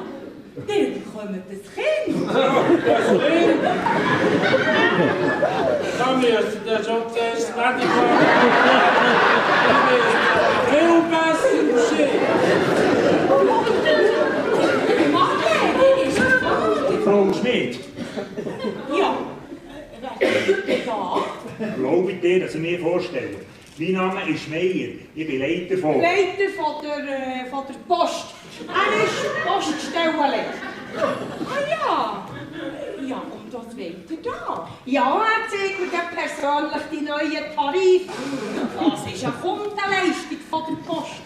Ihr bekommt das Kind. Das Kind? Da müsst ihr schon zuerst fertig machen. Das ist viel besser geschehen. Madeleine, ist das wahr? Frau Schmidt, Ja, wer ist da? glaube dir, dass ich mir vorstelle. Mein Name ist Meier, ich bin Leiter von... Leiter von der Post. Er ist Poststellenleiter. Ah ja. Ja, und was wollt ihr da? Ja, er zeigt mir dann persönlich die neuen Tarife. Das ist eine Kundenleistung von der Post.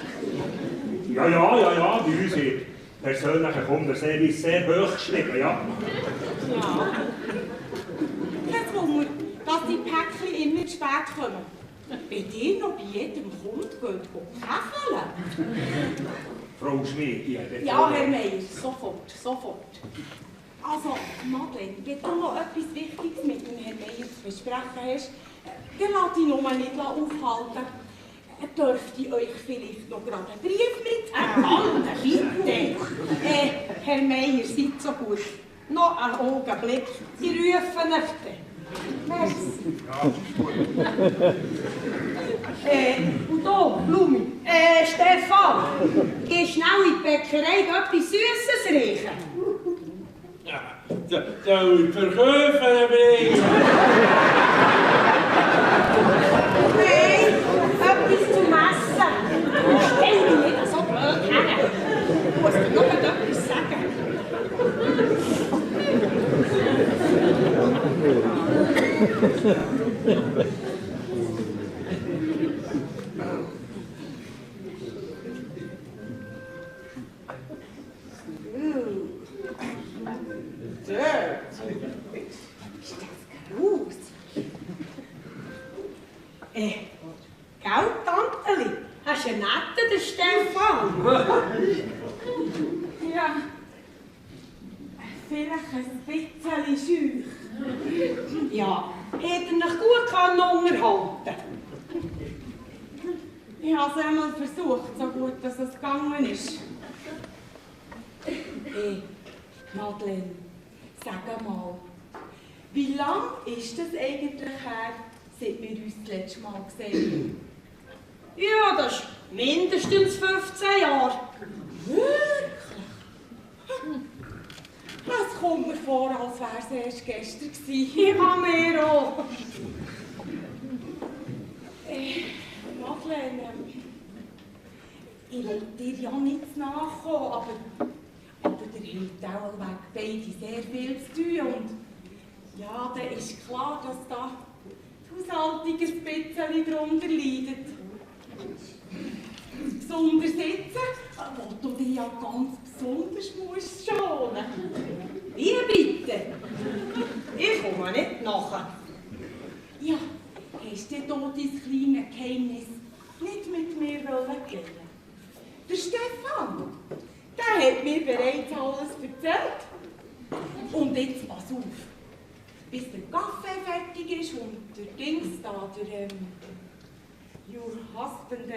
Ja, bei uns wird persönlicher Kundenservice sehr hoch geschrieben, ja. Ja. Kein Wunder, dass die Päckchen immer zu spät kommen. Bei dir noch bei jedem Kunden geht käfeln. Frau Schmidt, Ja, Herr Meier, sofort. Also, Madeleine, wenn du noch etwas Wichtiges mit dem Herrn Meier zu besprechen hast, dann lass dich nur nicht aufhalten. Dürfte ich euch vielleicht noch gerade einen Brief mitgeben? Bitte! Herr Meier, seid so gut. Noch einen Augenblick. Sie rufen euch dann. Merci. Und da, Blumi. Stefan, geh schnell in die Bäckerei etwas Süßes riechen. Ja, soll ich Verkäufer bringen? Nein, etwas zum Essen. Stell dich nicht so blöd her! Du musst dir noch etwas sagen. Gell, Tanteli? Hast du einen netten, den Stefan? Ja, vielleicht ein bisschen schüch. Ja, hat er dich gut unterhalten? Ich habe es einmal versucht, so gut dass es gegangen ist. Hey, Madeleine, sag mal, wie lange ist das eigentlich her, seit wir uns das letzte Mal gesehen haben? Ja, das ist mindestens 15 Jahre. Wirklich? Das kommt mir vor, als wäre es erst gestern gewesen. Ich habe mir auch. Madeleine, ich will dir ja nicht nachkommen, aber der hat auch wegen beide sehr viel zu tun. Und ja, dann ist klar, dass da die Haushaltung ein bisschen darunter leidet. Besonders jetzt, wo du dich ja ganz besonders musst schonen. Wie bitte? Ich komme nicht nachher. Ja, hast du dein kleines Geheimnis nicht mit mir teilen? Der Stefan, der hat mir bereits alles erzählt. Und jetzt pass auf, bis der Kaffee fertig ist und der Dings da, der your husband,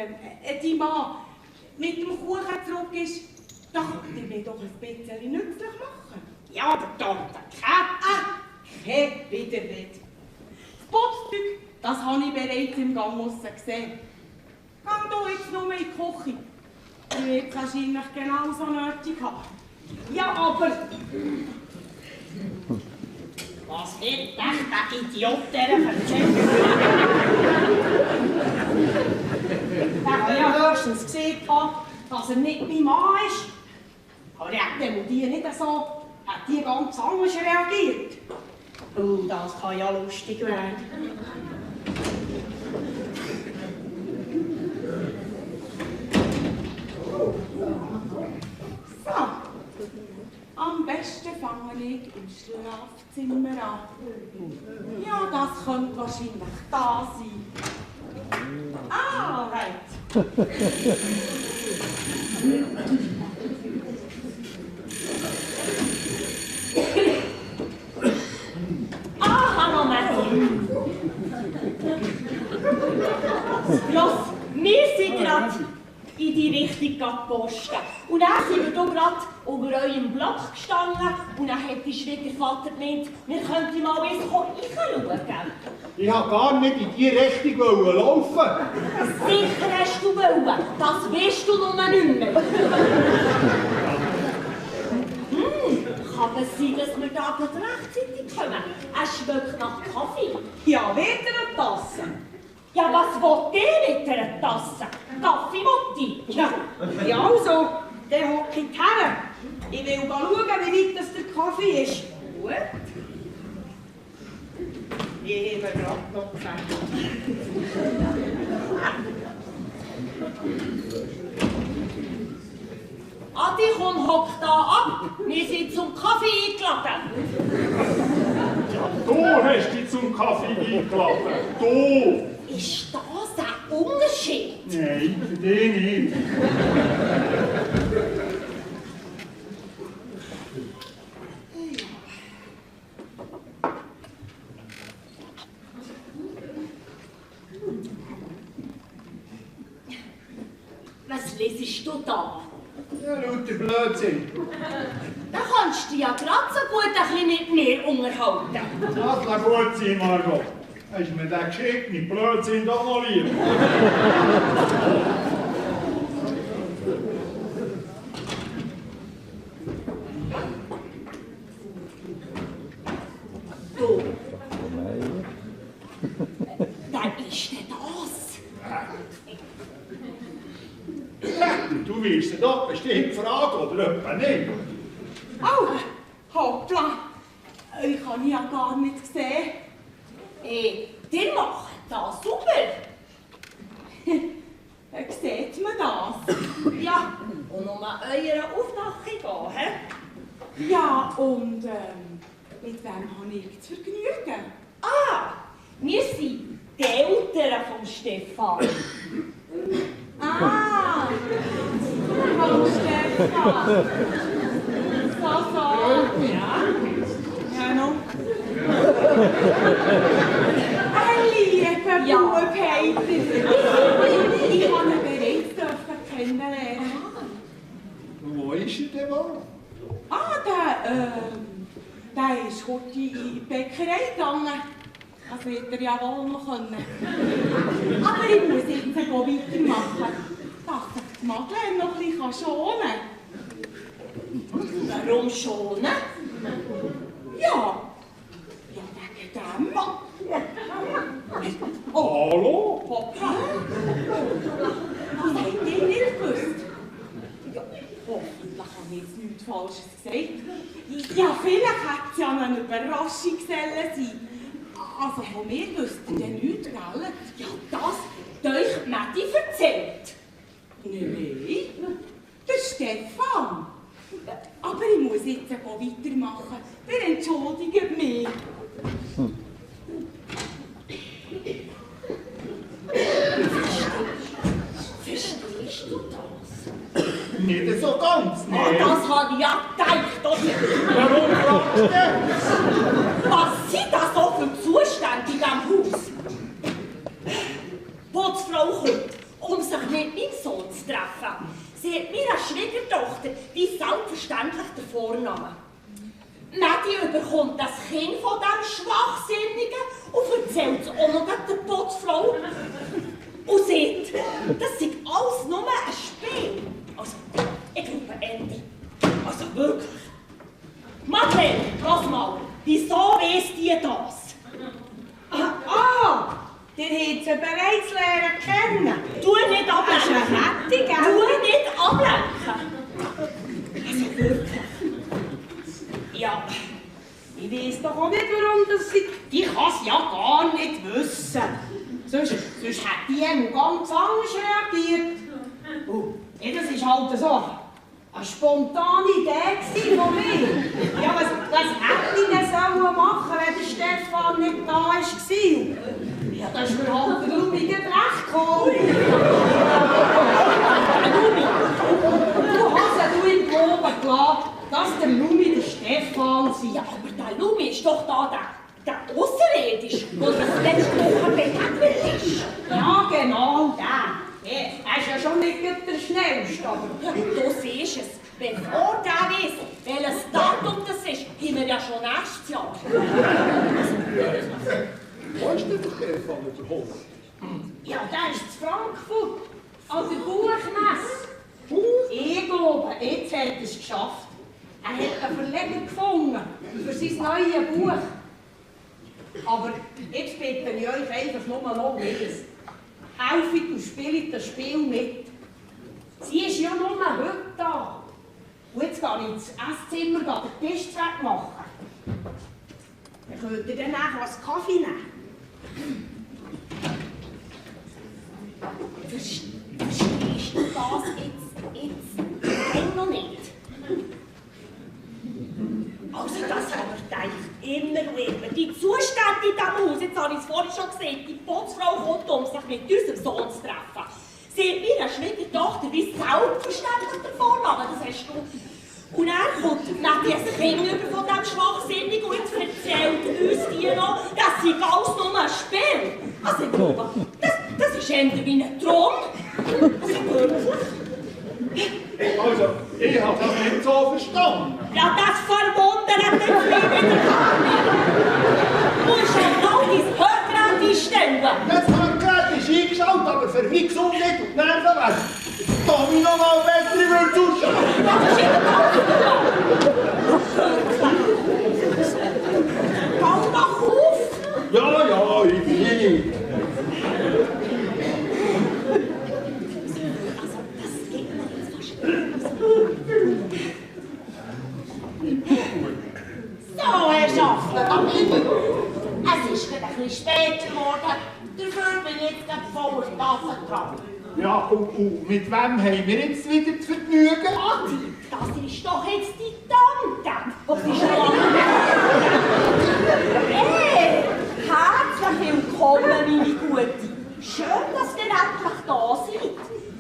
die Mann mit dem Kuchen zurück ist, da könnt ihr mir doch ein bisschen nützlich machen. Ja, aber Tante Kein Widerrede. Das Putzzeug, das habe ich bereits im Gang aussen gesehen. Geh du jetzt nur in die Küche. Du wirst wahrscheinlich genauso nötig haben. Ja, aber... Was wird der Idiot der erzählen? Der hat ja höchstens gesehen, dass er nicht mein Mann ist. Aber er hat die nicht so, hat die ganz anders reagiert. Das kann ja lustig werden. So, am besten fangen nicht im Schlafzimmer an. Ja, das könnte wahrscheinlich da sein. Ah, right. Ah, hallo Matti. Los, wir sind gerade in die Richtung gepostet. Und dann sind wir hier gerade über eurem Block gestanden und dann hat der Schwiegervater gemeint, wir könnten mal reinschauen. Ich wollte gar nicht in die Richtung laufen. Sicher hast du wollen, das weißt du noch nicht mehr. Kann es sein, dass wir da gerade rechtzeitig kommen? Es schmeckt nach Kaffee. Ja, wieder eine Tasse. Ja, was will der mit einer Tasse? Kaffee will ich. Ja, also, der hockt her. Ich will schauen, wie weit das der Kaffee ist. Gut. Ich habe gerade noch gesagt. Adi, komm, hock da ab. Wir sind zum Kaffee eingeladen. Du hast dich zum Kaffee eingeladen. Du! Ist das ein Unterschied? Nein, für dich nicht. Was lesest du da? Ja, lauter Blödsinn. Da kannst du dich ja gerade so gut ein bisschen mit mir unterhalten. Das kann gut sein, Margot. Hast du mir den geschickten Blödsinn doch noch lieb? Du. Wer ist denn das? Du wirst sie doch bestimmt fragen, oder etwa nicht? Au, hoppla. Ich habe ihn ja gar nicht gesehen. Ihr macht das super. Sieht man das? Ja, und um an eurer Aufdachung gehen, hä? Ja, und mit wem habe ich das Vergnügen? Ah, wir sind die Eltern von Stefan. Ah, von Stefan. So. Ja. Ja, noch. Ein lieber Bub, Peter. Ich habe ihn bereits kennenlernen. Wo ist er denn wohl? Ah, der ist heute in die Bäckerei gegangen. Das wird er ja wohl noch können. Aber ich muss jetzt weitermachen, dass ich die Madeleine noch ein bisschen schonen kann. Warum schonen? Ja, wegen dem. Oh, Hallo? Papa. Was habt ihr nicht gewusst? Ja, hoffentlich habe ich jetzt nichts Falsches gesagt. Ja, vielleicht hätte es ja noch eine Überraschungsgeselle sein. Also von mir wüsst ihr denn nichts, gell? Ja, das hat euch Matti erzählt. Nein, der Stefan. Aber ich muss jetzt weitermachen. Ihr entschuldigt mich. Verstehst du das? Nicht so ganz, Oh, ne? das habe ich ja gedacht, oder? Warum fragst du denn? Was sind das so für Zustände in diesem Haus? Wo die Frau kommt, um sich mit meinem Sohn zu treffen, sie hat mir als Schwiegertochter wie selbstverständlich den Vornamen. Matti überkommt das Kind von diesem Schwachsinnigen und erzählt es auch noch der Putzfrau. Und sieht, das ist alles nur ein Spiel. Also, ich glaube, ändern. Also wirklich. Madeleine, lass mal, wieso weiss die das? Ah, der hat sie bereits lernen kennen. Tu nicht Das ist ablenken. eine Kette, gell? Tu nicht ablenken. Also wirklich. Ja, ich weiss doch auch nicht, warum das sie... Die kann es ja gar nicht wissen. Sonst hätte die ganz anders reagiert. Ja, das ist halt so. eine spontane Idee von mir. Ja, was hätte ich denn sollen machen, wenn der Stefan nicht da war? Ja, da ist mir halt der Lumi recht gekommen. Du hast ja du im Proben gelassen, dass der Lumi der Stefan sei. Ja, aber der Lumi ist doch da der Ausserredisch, der das letzte Woche begegnet ist. Ja, genau, der. Er ist ja schon nicht der Schnellste, aber... Ja, du siehst es. Bevor der weiss, welches Datum das ist, haben wir ja schon nächstes Jahr. Wo ist denn der Stefan überhaupt? Ja, der ist in Frankfurt, an der Buchmesse. Ich glaube, jetzt hat er es geschafft. Er hat einen Verleger gefunden für sein neues Buch. Aber jetzt bitte ich euch einfach nur noch eines. Helft und spielt das Spiel mit. Sie ist ja nur heute da. Und jetzt gehe ich ins Esszimmer den Tisch wegmachen. Dann könnt ihr dann nachher einen Kaffee nehmen. Verstehst du das jetzt noch nicht? Also das haben wir gedacht, immer und immer. Die Zustände in diesem Haus, jetzt habe ich es vorhin schon gesehen, die Putzfrau kommt, um sich mit unserem Sohn zu treffen. Sie hat mir eine Schwiegertochter wie selbstverständlich davon machen, das hast du. Und er kommt Nadja ein Kind von diesem Schwachsinnigen und jetzt erzählt uns die noch, dass sie alles nur ein Spiel. Also ich glaube, das ist eher wie ein Traum. Also wirklich. Also, ich habe das nicht so verstanden. Ja, das verwundert mich wieder gar nicht. Du musst schon noch dein Hörgerät einstellen. Das Handgerät ist eingeschaltet, aber für mich gesund nicht und die Nerven weg. Tommy noch mal besser, ich will zuschauen. Das ist immer Komm doch auf! Ja, ich bin hier. So, Herr Schaffner, da bin ich. Es ist gerade ein bisschen später geworden. Dafür bin ich jetzt gerade voller Tasse dran. Ja, und mit wem haben wir jetzt wieder das Vergnügen? Das ist doch jetzt die Tante. Was ist schon lange Hey, herzlich willkommen, meine Gute. Schön, dass ihr endlich da seid.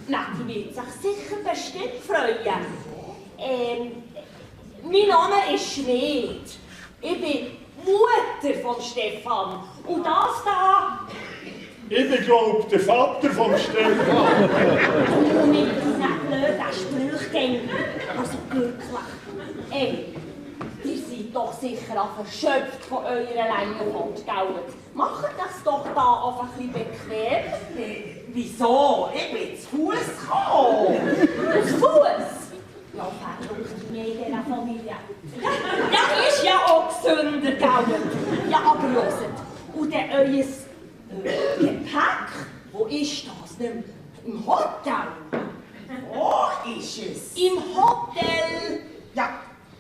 Nati wird sich sicher bestimmt freuen. Mein Name ist Schmidt. Ich bin Mutter von Stefan. Und das da... Ich bin, glaube der Vater vom Stefan. Und mit diesen blöden Sprüchen. Also wirklich. Ey, ihr seid doch sicher auch verschöpft von eurer Längenfahrt, gell? Macht das doch da auf ein bisschen bequem. Wieso? Ich bin zu Fuß gekommen. Zu Fuß? Ja, verrückt mir in dieser Familie. Ja, ist ja auch gesünder, gell? Ja, aber hört. Und dann euer Gepäck? Wo ist das denn? Im Hotel? Wo ist es? Im Hotel? Ja,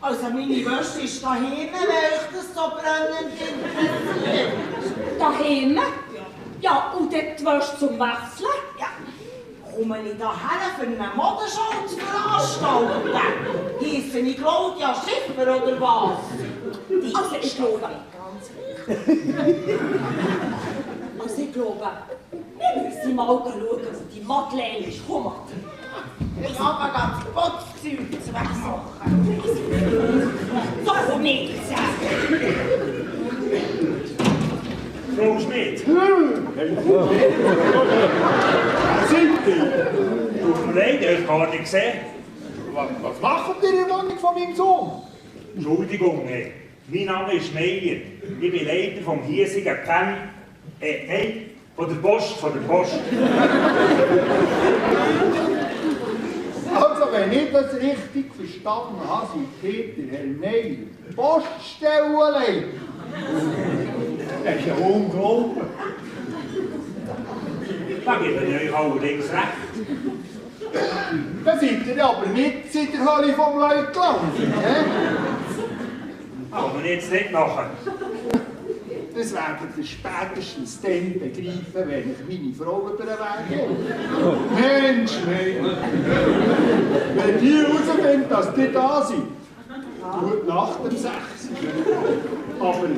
also meine Wäsche ist daheim, weil ich das so brennend interessiert. Daheim? Ja, und dort die Wäsche zum Wechseln? Ja, komme ich daher für eine Modenshow zu veranstalten? Heiße ich Claudia Schiffer oder was? Die Also ich glaube, also ich glaube, wir müssen mal schauen, wo die Madeleine ist. Komm mal. Ich habe ganz Putzzeug zu wegmachen. So nicht. Frau Schmidt, Sind die? tut mir leid, ich habe gar nicht gesehen. Was machen die in der Wohnung von meinem Sohn? Entschuldigung, mein Name ist Meier. Ich bin Leiter vom hiesigen von der Post. Also, wenn ich das richtig verstanden habe, sind Peter Herr Meier Poststellenleiter. Das ist ja unglaublich. Da gebe ich euch allerdings recht. Da seid ihr aber nicht in der Hölle vom Leutland gelandet, hä? Kann man jetzt nicht machen. Das werdet ihr spätestens dann begreifen, wenn ich meine Frau über den Weg gehe. Mensch, Meier. Wenn die herausfinden, dass die da sind, gut nach dem 6. Aber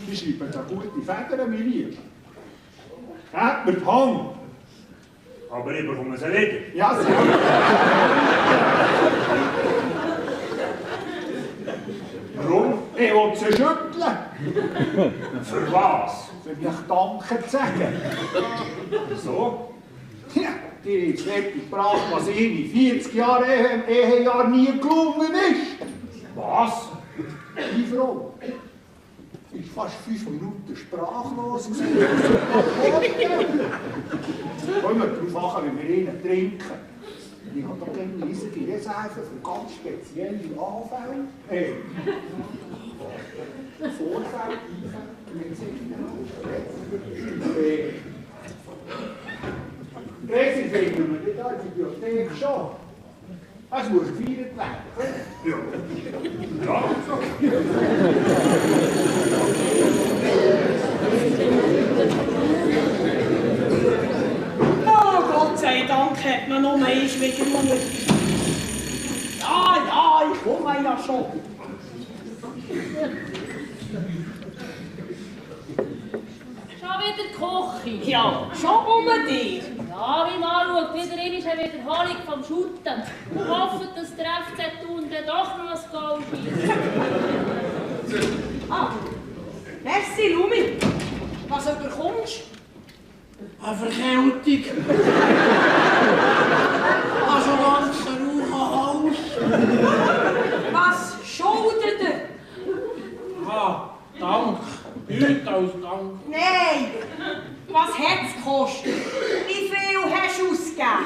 die schreiben da gute Federn, meine Lieben. Gebt mir die Hand. Aber ich bekomme sie wieder. Ja, sehr. Warum? Ich will sie schütteln. Für was? Für mich Danke zu sagen. So? Ja, die haben jetzt weggebracht, was ihnen in 40 Jahren Ehejahr nie gelungen ist. Was? Die Frau ist fast 5 Minuten sprachlos gewesen. Kommen wir darauf an, wie wir ihnen trinken. Ich habe da gerne riesige Reserven für ganz spezielle Anfälle. Vorfälle, Einfälle, Gräser finden wir nicht in der Bibliothek schon. Es muss gefeiert werden. Ja. Ja. Oh, Gott sei Dank hat man noch eine Schwiegermutter. Ja, ich komme ja schon. Schon wieder die Küche. Ja, schon um dir. Ja, wie man anschaut, wieder einmal eine Wiederholung vom Schutten. Ich hoffe, dass der FZ Thun dann doch noch ein Goal schießt. Ah, merci, Lumi. Was überkommst du? Eine Verkältung. Also ganz rauchen Hals. Was schuldet er? Ah, Dank. Nichts als Dank. Nein! Was hat es gekostet? Wie viel hast du ausgegeben?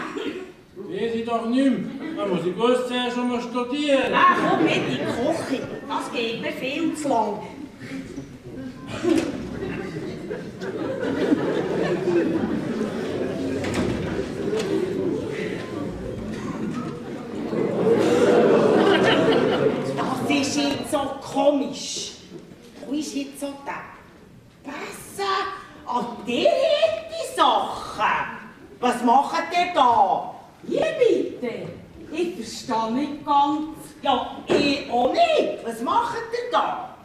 Weiß ich doch nicht mehr. Da muss ich bloß zuerst schon mal studieren. Ah, komm mit in die Küche. Das geht mir viel zu lang. Das ist jetzt so komisch. Wo ist jetzt so der Pässe an der die Sachen? Was macht ihr da? Wie bitte? Ich verstehe nicht ganz. Ja, ich auch nicht. Was macht ihr da?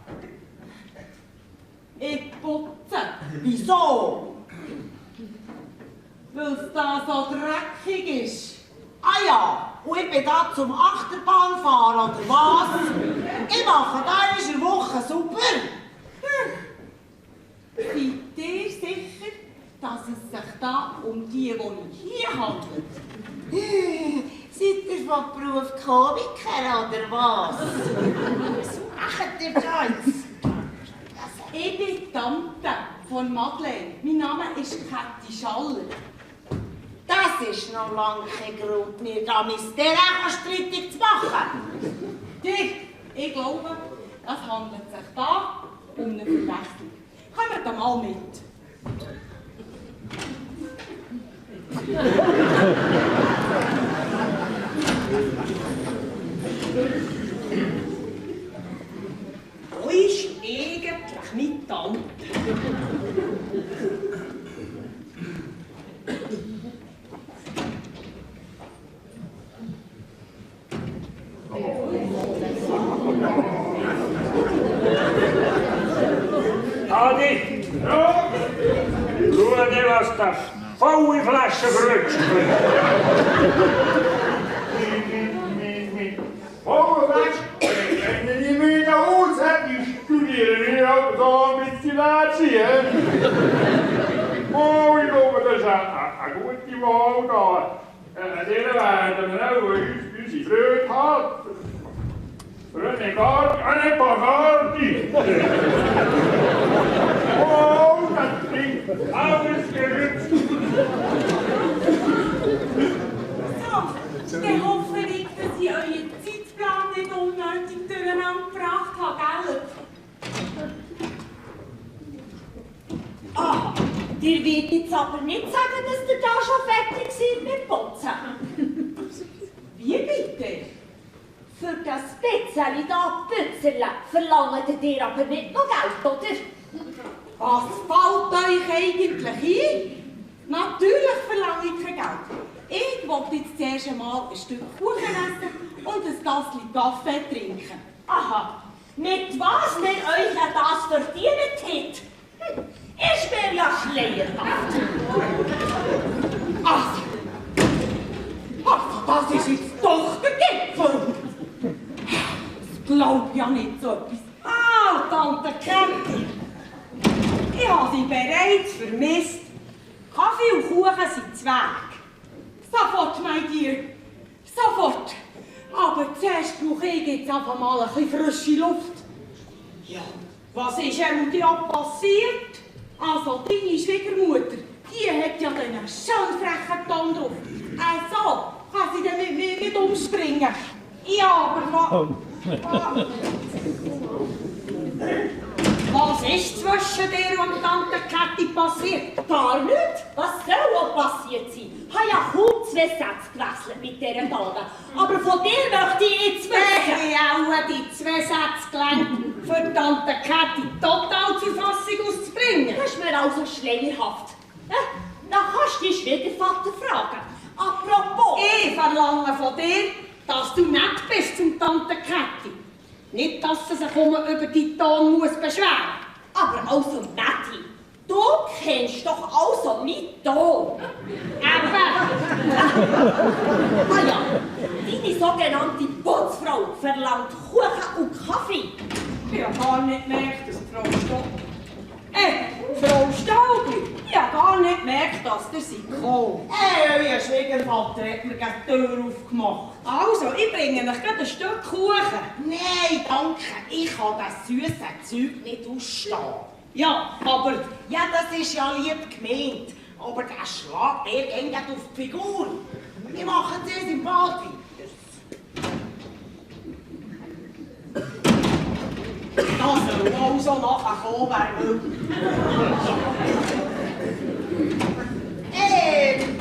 Ich putze, Wieso? weil es da so dreckig ist. Ah ja, und ich bin da zum Achterbahnfahren, oder was? Ich mache da in der Woche super. Seid ihr sicher, dass es sich da um die hier handelt? Seid ihr von Beruf Komiker, oder was? Was macht ihr da jetzt? Ich bin die Tante von Madeleine. Mein Name ist Käthi Schaller. Das ist noch lange kein Grund mehr, da Mysterien streitig zu machen. Ich glaube, es handelt sich da um eine Verwechslung. Kommt da mal mit. Wo ist eigentlich meine Tante? Adi! Ja? Schau dir, was da volle Flasche Brötchen bringt. Oh, weißt du, wenn ich mich da aus hätte, ich studiere ich auch so ein bisschen Lätzchen. Oh, ich glaube, das ist eine gute Wahl da. Der werden wir auch unsere Freude haben. René Gardi, eine Bagardi. Oh, das Ding, alles gerützt. So, dann hoffe ich, dass ich euren Zeitplan nicht unnötig durcheinander gebracht habe, gell? Ah, dir wird jetzt aber nicht sagen, dass ihr da schon fertig seid mit Putzen. Wie bitte? Für das Speziali da Bützerle verlangt ihr aber nicht noch Geld, oder? Was fällt euch eigentlich ein? Natürlich verlange ich kein Geld. Ich wollte jetzt jetzt zuerst einmal ein Stück Kuchen essen und ein Tassel Kaffee trinken. Aha, mit was wir euch ja das verdient hätt? Ist mir ja schleierhaft. Das ist jetzt doch der Gipfel. Das glaubt ja nicht so etwas. Tante Käthi, ich habe sie bereits vermisst. Kaffee und Kuchen sind zu Weg. Sofort, mein Tier, sofort. Aber zuerst brauche ich jetzt einfach mal ein bisschen frische Luft. Ja, was ist denn ja passiert? Also, deine Schwiegermutter, die hat ja einen schön frechen Ton drauf. So kann sie dann mit mir nicht umspringen. Ja, aber was ist zwischen dir und Tante Käthi passiert? Gar nichts. Was soll auch passiert sein? Ich habe ja kaum 2 Sätze gewechselt mit dieser Dame. Aber von dir möchte ich jetzt wissen. Ich auch die 2 Sätze gelernt, für Tante Käthi total zur Fassung auszubringen. Das ist mir also schleierhaft. Dann kannst du deinen Schwiegervater fragen. Apropos. Ich verlange von dir, dass du nett bist zum Tante Käthi. Nicht, dass sie sich über die Ton muss beschweren. Aber also, Matti, du kennst doch also meinen Ton. Ja, deine sogenannte Putzfrau verlangt Kuchen und Kaffee. Ich habe gar nicht gemerkt, dass Frau Staubli, ich habe gar nicht gemerkt, dass der sie kommt. Euer Schwiegervater hat mir gerade die Tür aufgemacht. Also, ich bringe euch gerade ein Stück Kuchen. Nein, danke. Ich kann das süße Zeug nicht ausstehen. Ja, aber... Ja, das ist ja lieb gemeint. Aber der Schlag, der geht auf die Figur. Wir machen es uns im Bad weiter. Das soll also nachher kommen, wer will.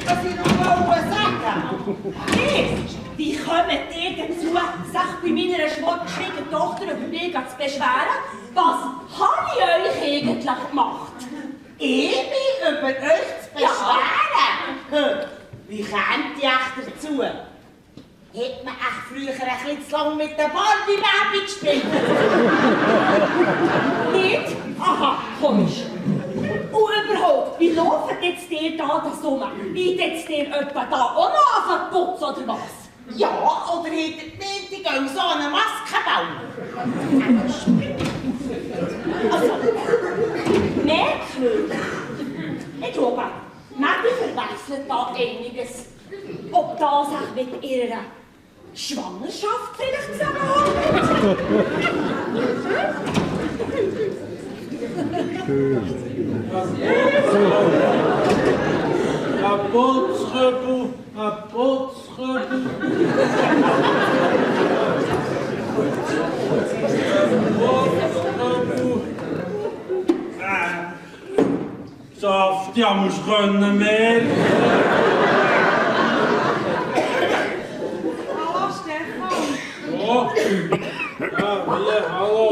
Was ich noch sagen Wie kommt ihr dazu, sich bei meiner Schwiegertochter über mich zu beschweren? Was habe ich euch eigentlich gemacht? Ich mich über euch zu beschweren? Wie kommt ihr echt dazu? Hätte man echt früher ein bisschen zu lange mit der Barbie-Baby gespielt? Nicht? Aha, komisch. Und überhaupt, wie laufen jetzt ihr da das um? Bietet ihr etwa da auch noch auf den Putz oder was? Ja, oder hättet ihr gemeint, die gehen so eine Maske bauen? Also, merkwürdig. Ich glaube, Matti verwechselt da einiges. Ob das auch mit ihrer Schwangerschaft vielleicht zusammenhängt? Ein Putzkübel, ein Putzkübel. Saft, ja, musst können merken. Hallo, Stefan. Oh, ja, hier, hallo.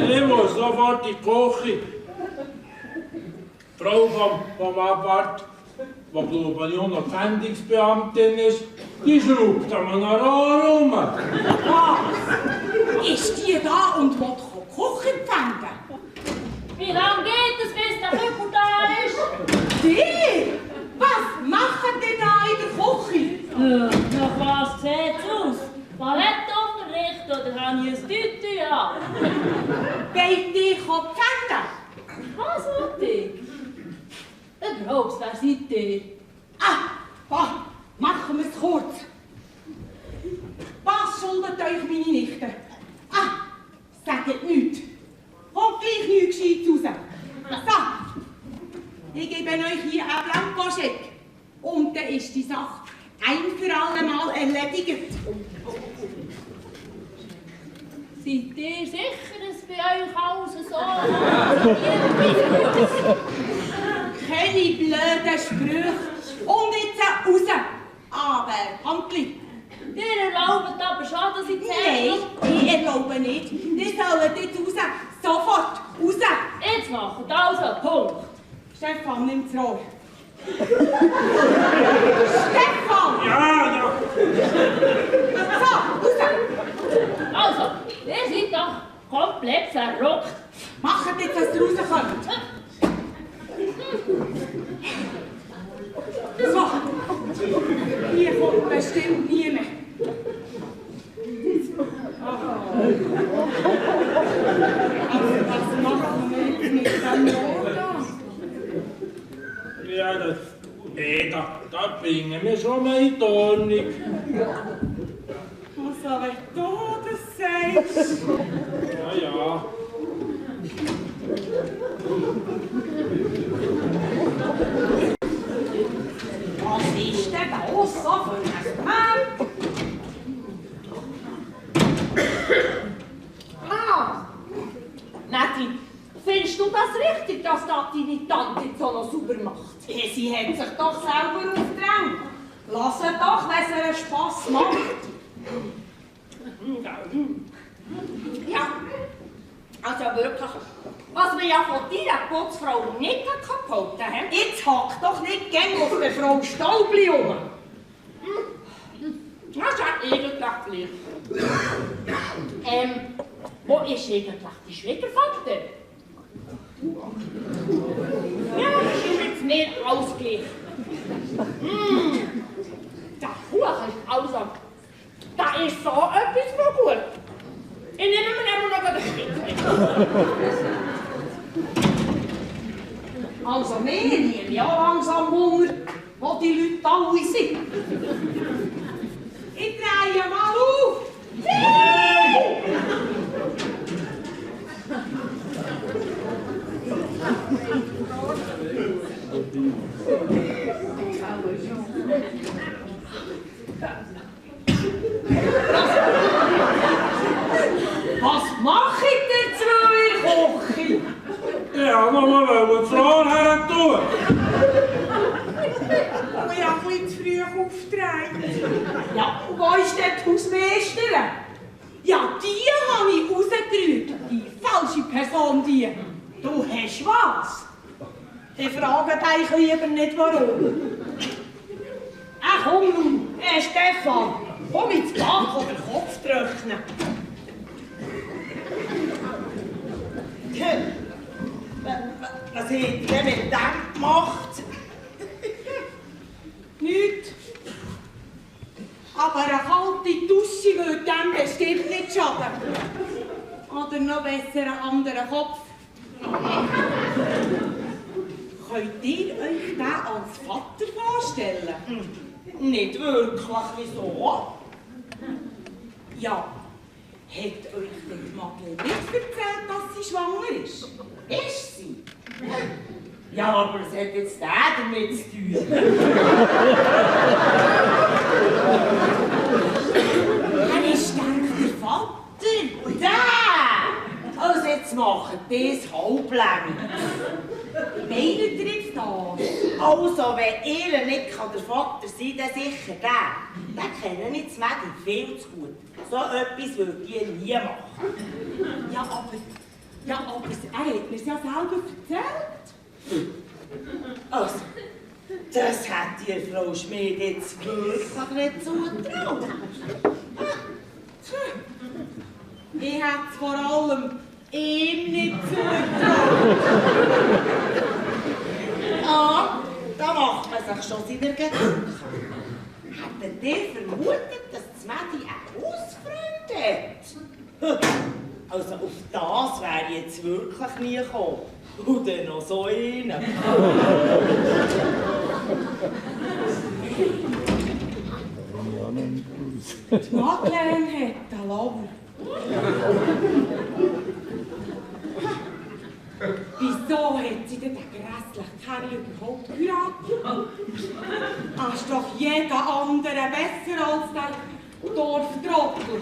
Ich muss sofort in die Küche. Die Frau vom Abwart, die glaube ich auch noch Pfändungsbeamtin ist, die schraubt an einem Rohr rum. Was? Ist die da und will Kuchen pfänden? Wie lange geht es, bis der Kübel da ist? Die? Was machen die da in der Küche? Nach was sieht's aus? Ballettunterricht oder habe ich ein Tütü an? Wollt ihr pfänden? Was will ich? Überhaupt, wer seid ihr? Machen wir es kurz. Was schuldet euch meine Nichte? Sagt nichts. Kommt gleich nichts Gescheites raus. So, ich gebe euch hier einen Blankoscheck. Und dann ist die Sache ein für alle Mal erledigt. Seid ihr sicher, dass bei euch alles so Keine blöden Sprüche. Und jetzt raus. Aber, Handli. Ihr erlaubt aber schon, dass ich zähle. Nein, ich erlaube nicht. Ihr sollt jetzt raus. Sofort raus. Jetzt macht also Punkt. Stefan, nimm's Rohr. Stefan! Ja. Hier kommt bestimmt nie mehr. Also, was machen wir jetzt mit dem Rohr da? Ja, da bringen wir schon mal in die Ordnung. Also, wenn du das sagst. Ja. Was ist denn das so für ein Mann? Matti, findest du das richtig, dass da deine Tante jetzt auch noch sauber macht? Sie hat sich doch selber aufgedrängt. Lass sie doch, wenn es ihr Spass macht. Ja, also wirklich, was wir ja von deiner Putzfrau nicht kaputt haben. Jetzt hack doch nicht gern auf der Frau Staubli rum. Das ist ja eigentlich gleich. Wo ist eigentlich die Schwiegervater? Ja, das ist jetzt nicht ausgeglichen. Der Kuchen ist also, da ist so etwas von gut. Ich nehme mir noch den Spitz mit. Also wir nehmen ja langsam Hunger, wo die Leute alle sind. Ich drehe mal auf. Was macht ihr zwei in der Küche? Ja, Mama, wollen die Frau her tun? Ich habe ein bisschen zu früh aufgedreht. Ja, und wo ist denn die Hausmeisterin? Ja, die habe ich rausgerührt. Die falsche Person, die. Du hast was? Die fragen dich lieber nicht, warum. Ach komm nun, Stefan, komm ins Bad oder Kopf trocknen. Was habt ihr denn mit dem gemacht? Nichts. Aber eine kalte Dusche würde dem bestimmt nicht schaden. Oder noch besser einen anderen Kopf. Könnt ihr euch den als Vater vorstellen? Nicht wirklich, wieso? Ja. Hat euch die Madeleine nicht erzählt, dass sie schwanger ist? Ist sie? Ja, aber es hat jetzt der damit zu tun. Er ist der Vater. Der! Also jetzt machen das halblänglich. Meint ihr jetzt das? Also, wenn ihr nicht der Vater sein kann, dann sicher der. Den kennen ich das Mädchen viel zu gut. So etwas würde ich nie machen. Ja, aber er hat mir ja selber erzählt. Also, das hat dir Frau Schmid jetzt wirklich nicht zugetraut. Ich hätte es vor allem ihm nicht zugetraut. Ja, da macht man sich schon seine Gedanken. Hättet ihr vermutet, dass das Mädchen einen Hausfreund hat? Also auf das wäre ich jetzt wirklich nie gekommen. Und dann noch so einen. Die Madeleine hat einen Lover. Wieso hat sie denn den grässlichen Kerl überhaupt geheiratet? Ist doch jeder andere besser als der Dorftrottel.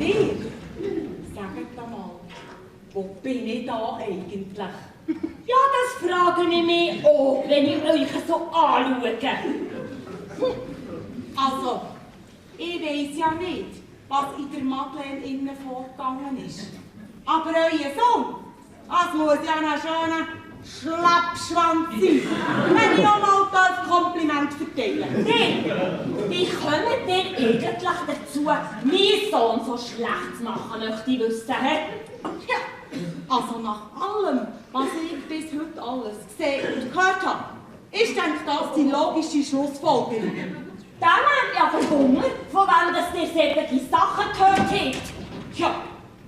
Ihr, sagt mal, wo bin ich da eigentlich? Ja, das frage ich mich auch, wenn ich euch so anschaue. Also, ich weiss ja nicht, was in der Madeleine innen vorgegangen ist. Aber euer Sohn, das muss ja ein schöner Schlappschwanz sein, wenn ich auch mal das Kompliment verteilen. Hey, wie kommt ihr eigentlich dazu, meinen Sohn so schlecht zu machen, möchte ich wissen? Ja, also nach allem, was ich bis heute alles gesehen und gehört habe, Ist denn das die logische Schlussfolgerung? Dann habt ihr aber Hunger, von wem das ihr solche Sachen gehört habt. Ja,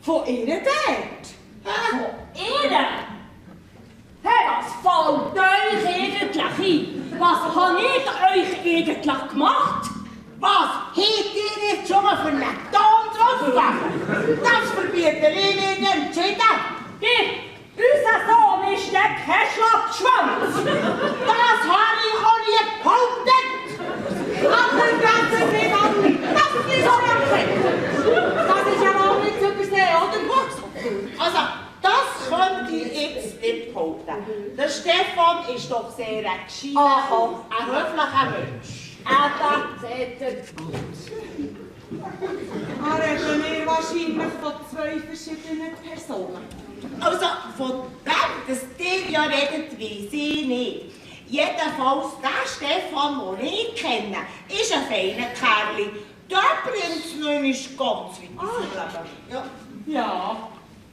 von ihr dort. Von ihr? Hey, was fällt euch eigentlich ein? Was habe ich euch eigentlich gemacht? Was? Habt ihr jetzt schon mal für einen Ton getroffen? Das verbietet ich nicht entschieden. Unser Sohn ist nicht kein Schlappschwanz. Das habe ich auch nie behauptet. Aber das ist nicht an. Das ist auch nicht. Das ist ja mal nicht zu übersehen, oder? Also, das könnte ich jetzt nicht behaupten. Der Stefan ist doch sehr ein gescheiter und ein höflicher Mensch. Reden wir wahrscheinlich von zwei verschiedenen Personen. Also, von dem, dass ihr ja redet, weiss ich nicht. Jedenfalls, der Stefan, den ich kenne, ist ein feiner Kerl. Der bringt es nicht ganz weit ins Leben. Ja.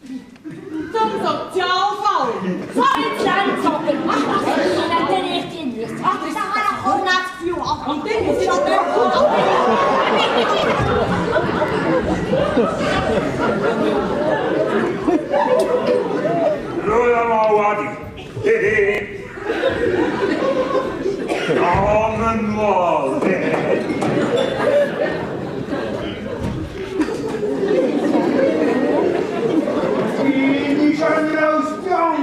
Zum Sozialfall. So, jetzt Lernzocker. Ach, was ist denn der richtige Müsse? Ach, das ist ein Gefühl. Und dann ist es auch nicht gut. Schau mal, Adi. Damenwahl. Die zijn roos jong.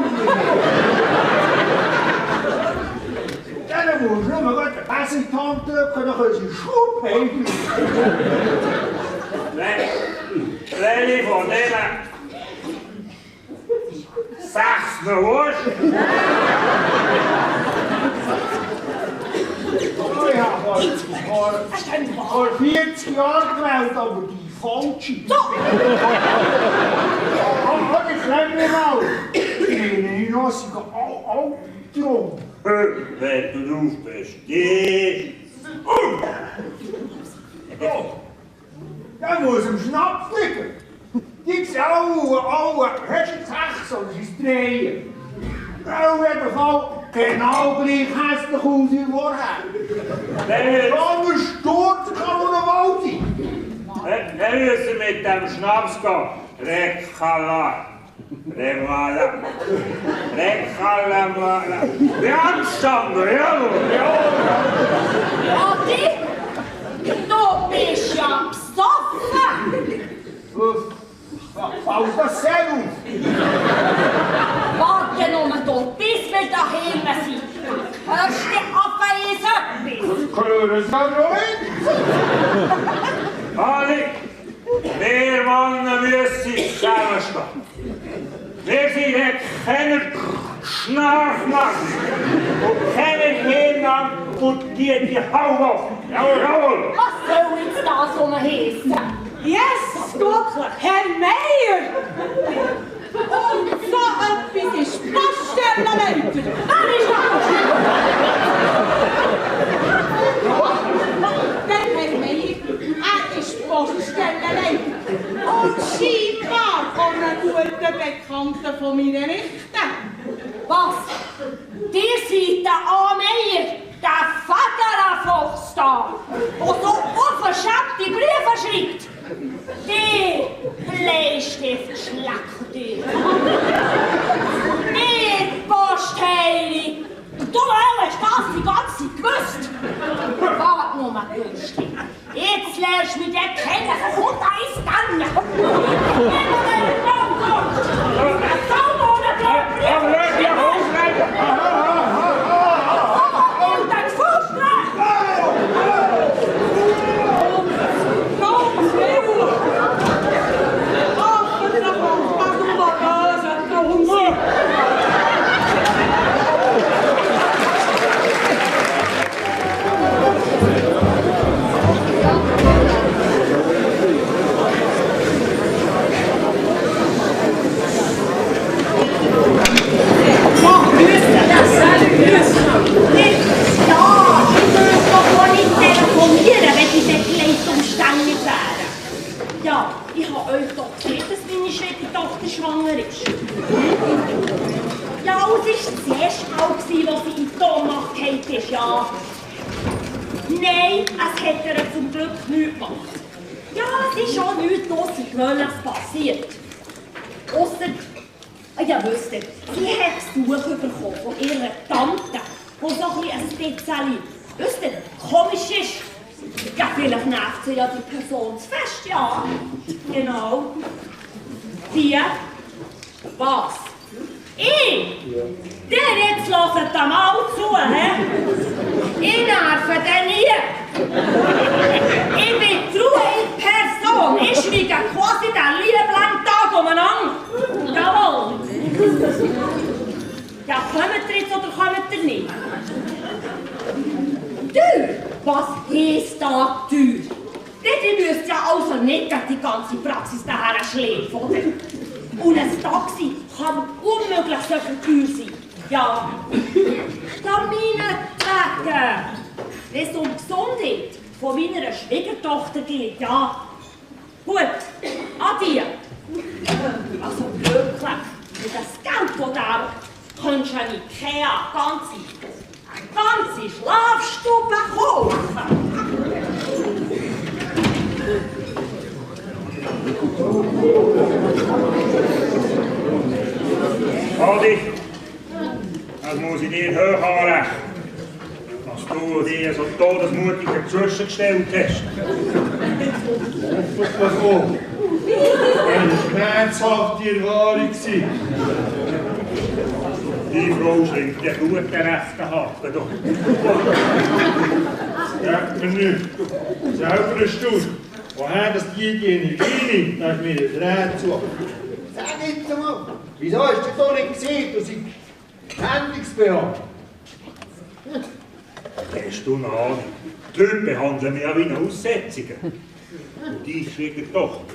Ja, dan moet je maar wat de passitante kunnen gaan schroep heen. Welche von denen sagst du was? Oh ja, vor 40 Jahren gewählt, aber die falsche. Oh, die kleine Maul. Nee, dat is al drom. Wenn du drauf bist, geh. Jij moet hem snap flikken. Ik zou oude hersensaxel eens draaien. Nou werd er gewoon genau gleich hässlich aus wie vorher. Anders stort kann man eine Wald. Wir müssen mit dem Schnaps gehen. Rekala. Remala. Rekala mala. Beanstanden, jawohl. Adi, du bist ja besoffen. Aus das Servus. Warte nur da, bis wir daheim sind. Hörst du auf etwas? Kleuren zijn er in. Ali, wir Männer müssen zusammenstehen. Wir sind keine Schnarchnasen und keine Hähnen und die Hau auf. Jawohl. Was soll jetzt das heissen? Jesus Gott, Herr Meier! Und so etwas ist Poststellenleiter. Wer ist das? Der Herr Meier, ist Poststellenleiter. Und scheinbar auch ein guter Bekannter von meiner Nichte. Was? Ihr seid der A-Meier, der Vaterfuchs da, der so unverschämte Briefe schreibt. Die Bleistiftschleckte. Die Postheili. Du hast das die ganze Zeit gewusst. Warte nur mal, Bürstchen. Jetzt lernst du mich den kennen, so kommt da ins Gange. Wenn du den Raum kommst, der Sauber oder der Brief. Und dein Fußbrecht. Ganz viel. Ach, das ist ein Ja. Nein, es hat ihr zum Glück nichts gemacht. Ja, es ist auch nichts Außergewöhnliches passiert. Ausser, ja wisst ihr, sie hat Besuch bekommen von ihrer Tante, die so ein bisschen, wisst ihr, komisch ist. Ja, vielleicht nervt sie ja die Person zu fest, ja. Genau. Die? Was? Ich? Der jetzt hört da mal zu, hä? Ich nerve den nie. Ich bin True in Person. Ich schweige quasi den lieben Tag umeinander. Jawohl. Ja, kommt ihr jetzt oder kommt ihr nicht? Teuer? Was heisst da teuer? Ihr müsst ja also nicht die ganze Praxis daher schläfen, oder? Und ein Taxi kann unmöglich so teuer sein. Ja, da meinetwegen. Wenn es um die Gesundheit von meiner Schwiegertochter geht, ja. Gut, Adi. Also wirklich, mit das Geld, das du könntest du an Ikea ganze Schlafstube kaufen. Adi, das muss ich dir hoch anrechnen, dass du dir so todesmutig dazwischen gestellt hast. Hoffentlich auch. Eine schmerzhafte Erfahrung gewesen. Die Frau schwingt ja gut den rechten Haken. Sagt mir nicht. Selber ein Stund. Woher das die Energie nach mir ein Rätsel. Sag jetzt einmal, wieso hast du doch nicht gesehen, dass ich Händigungsbeamter? Hast du eine Ahnung? Die Leute behandeln mich ja wie eine Aussetzungen. Und die Schwiegertochter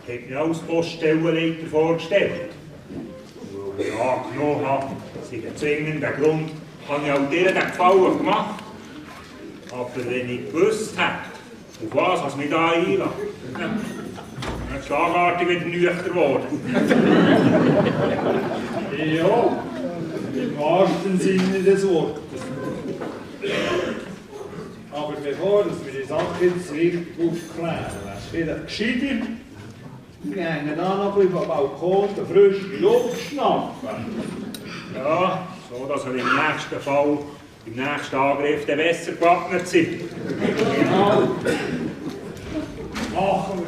hat mich als Poststellenleiter vorgestellt. Und weil ich angenommen habe, sei ein zwingender Grund, habe ich auch dir den Gefallen gemacht. Aber wenn ich gewusst hätte, auf was mich da einlässt, dann ist schlagartig wieder nüchtern geworden. Ja, im wahrsten Sinne des Wortes. Aber bevor wir die Sache jetzt richtig aufklären, wäre es wieder gescheiter, wir hängen da noch ein bisschen am Balkon die frische Luft schnappen. Ja, so dass wir im nächsten Fall, im nächsten Angriff dann besser gewappnet sind. Genau. Machen wir.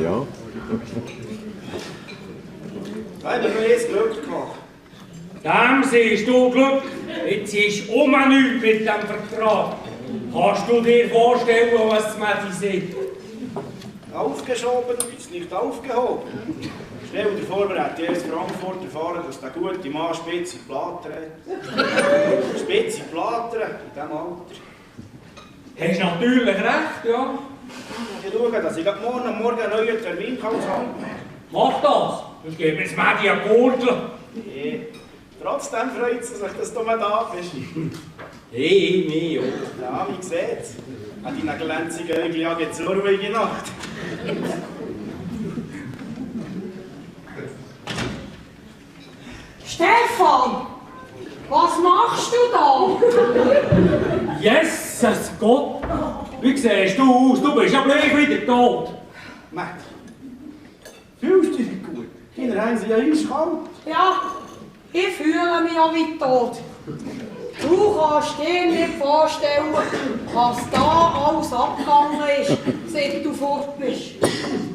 Ja. Haben wir jetzt Glück gemacht? Dem siehst du Glück. Jetzt ist nichts mit dem Vertrag. Kannst du dir vorstellen, was das Mädchen sieht? Aufgeschoben ist nicht aufgehoben. Stell dir vor, wir hätten erst Frankfurt erfahren, dass der gute Mann spitze Plater hat. Spitze Plater in diesem Alter. Hast natürlich recht, ja. Ich schaue, dass ich morgen am Morgen einen neuen Termin haben kann. Mach das, sonst gib mir das Mädchen einen Gürtel. Nee. Trotzdem freut es sich, dass du mal da bist. Hey, mir auch. Ja, wie sieht's? An deinen glänzigen Augen geht's eine ruhige Nacht. Stefan, was machst du da? Jesus Gott! Wie siehst du aus? Du bist ja gleich wieder tot. Matt, fühlst du dich gut? Kinder haben sie ja eiskalt. Ja, ich fühle mich auch wie tot. Du kannst dir nicht vorstellen, was da alles abgegangen ist, seit du fort bist.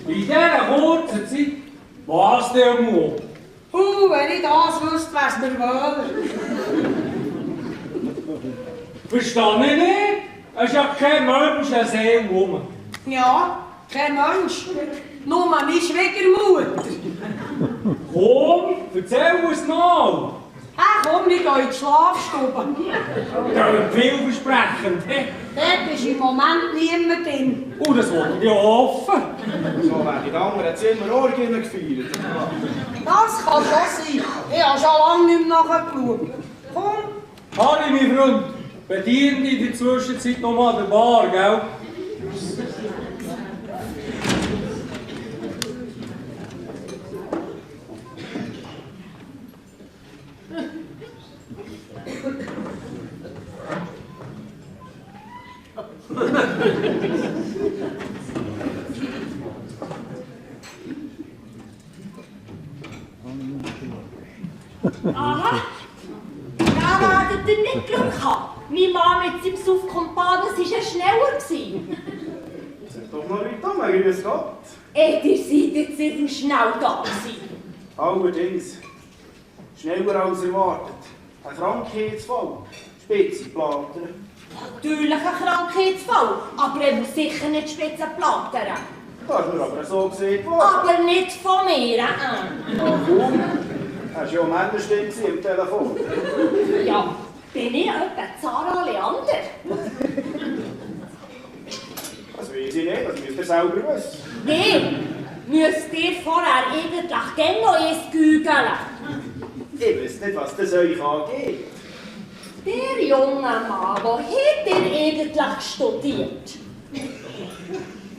In dieser kurzen Zeit, was der Mut? Wenn ich das wüsste, wär's mir wohl. Verstehe ich nicht? Es ist ja kein Mensch, der Seele rum. Ja, kein Mensch. Nur meine Schwiegermutter. Komm, erzähl uns noch. Komm, wir gehen in die Schlafstube. Das ist vielversprechend. Dort ist im Moment niemand drin. Oh, das wollte ich ja hoffen. So werden die anderen Zimmer Orgien gefeiert. Das kann schon sein. Ich habe schon lange nicht mehr nachgeschaut. Komm. Harry, mein Freund, bediene dich in der Zwischenzeit noch mal an der Bar, gell? Aha, da werdet ihr nicht Glück haben. Mein Mann mit seinem Suffkumpan, das war ja schneller. Es sind doch noch Leute da, grüß Gott. Ihr seid jetzt nicht schnell da gewesen. Allerdings, schneller als erwartet. Ein Krankheitsfall, Spitzenplater. Natürlich ein Krankheitsfall, aber er muss sicher nicht Spitzenplattern. Das ist mir aber so gesehen worden. Aber nicht von mir, Warum? Hast du ja Männerstimme im Telefon. Ja, bin ich etwa Zara Leander? Das weiss ich nicht, das müsst ihr selber wissen. Nein, müsst ihr vorher eigentlich gerne noch eins gügeln. Ich weiss nicht, was das euch angeht. Der junge Mann, wo hat er eigentlich studiert?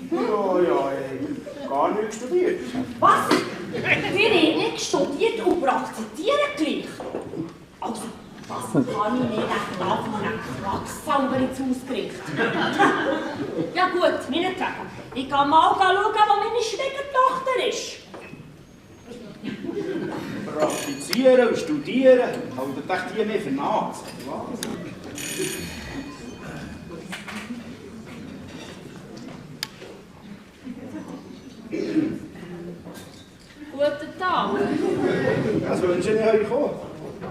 Ja, gar nicht studiert. Was? Der hat nicht studiert und praktiziert gleich? Also, das kann ich nicht echt nach einem Quacksalber ins Haus gerichtet. Ja gut, meinetwegen. Ich kann mal schauen, wo meine Schwiegertochter ist. Praktizieren und studieren, halten echt die mehr für Nazi. Guten Tag. Das wünsche ich euch auch.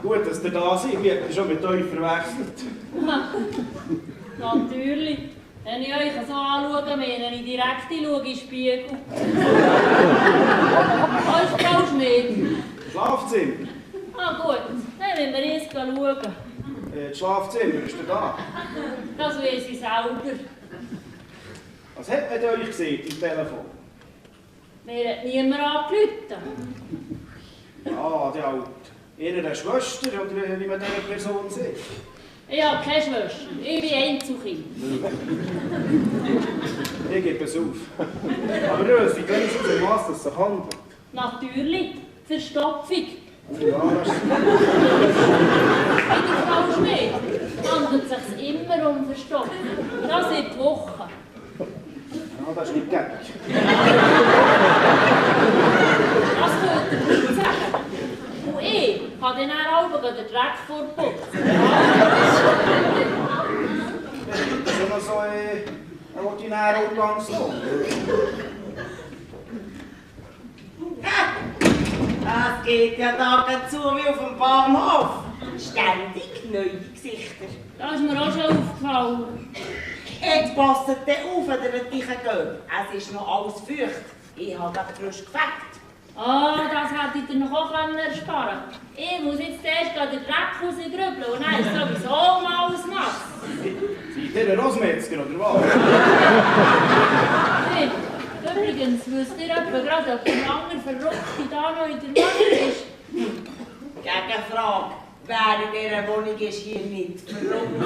Gut, dass ihr da seid. Ich habe schon mit euch verwechselt. Natürlich. Wenn ich euch so anschaue, meine ich direkt in den Spiegel. Was ist Frau Schmidt? Schlafzimmer. Ah gut, dann müssen wir erst schauen. Das Schlafzimmer, ist da? Das weiss ich selber. Was hat man euch gesehen im Telefon? Mir hat niemand angerufen. Ah, die Alte. Ihre Schwester oder wie man diese Person sieht? Ich habe keine Schwester. Ich bin Einzelkind. Ich gebe es auf. Aber Rösi, wenigstens um was es sich handelt. Natürlich. Verstopfung. Ja, das ist... Bei der Frau Schmidt handelt es sich immer um Verstopfung. Das seit Wochen. Ja, das ist nicht gängig. Das könnt ihr nicht sagen. Und ich habe dann auch den Dreck vorgeputzt. Das ist immer so ein ordinärer Umgangston. Das geht ja da zu wie auf dem Bahnhof. Ständig neue Gesichter. Das ist mir auch schon aufgefallen. Jetzt passt ihr auf, wenn ihr nicht geht. Es ist noch alles feucht. Ich habe gerade frisch gefegt. Ah, das hättet ihr noch auch ersparen können. Ich muss jetzt erst den Dreck rausgrübeln und dann ist sowieso mal alles nass. Seid ihr ein Rosmetzger oder was? Hey, übrigens, wisst ihr etwa gerade, ob ein anderer Verrückte da noch in der Wohnung ist? Gegenfrage. Wer in dieser Wohnung ist hier nicht verrückt?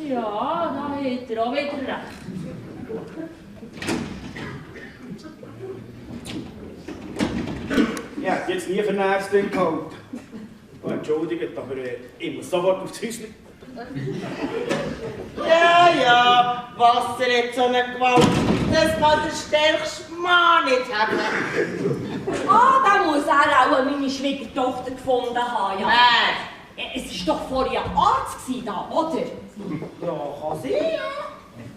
Ja, da hat er auch wieder recht. Ich hätte jetzt nie für eine Ärztin gehalten. Oh, entschuldigt, aber ich muss sofort aufs Häuschen. Ja, Wasser hat so eine Gewalt. Das kann der stärkste Mann nicht haben. Ah, da muss er auch meine Schwiegertochter gefunden haben. Ja. Wer? Ja, es war doch vorher ein Arzt da, oder? Ja, kann sein, ja.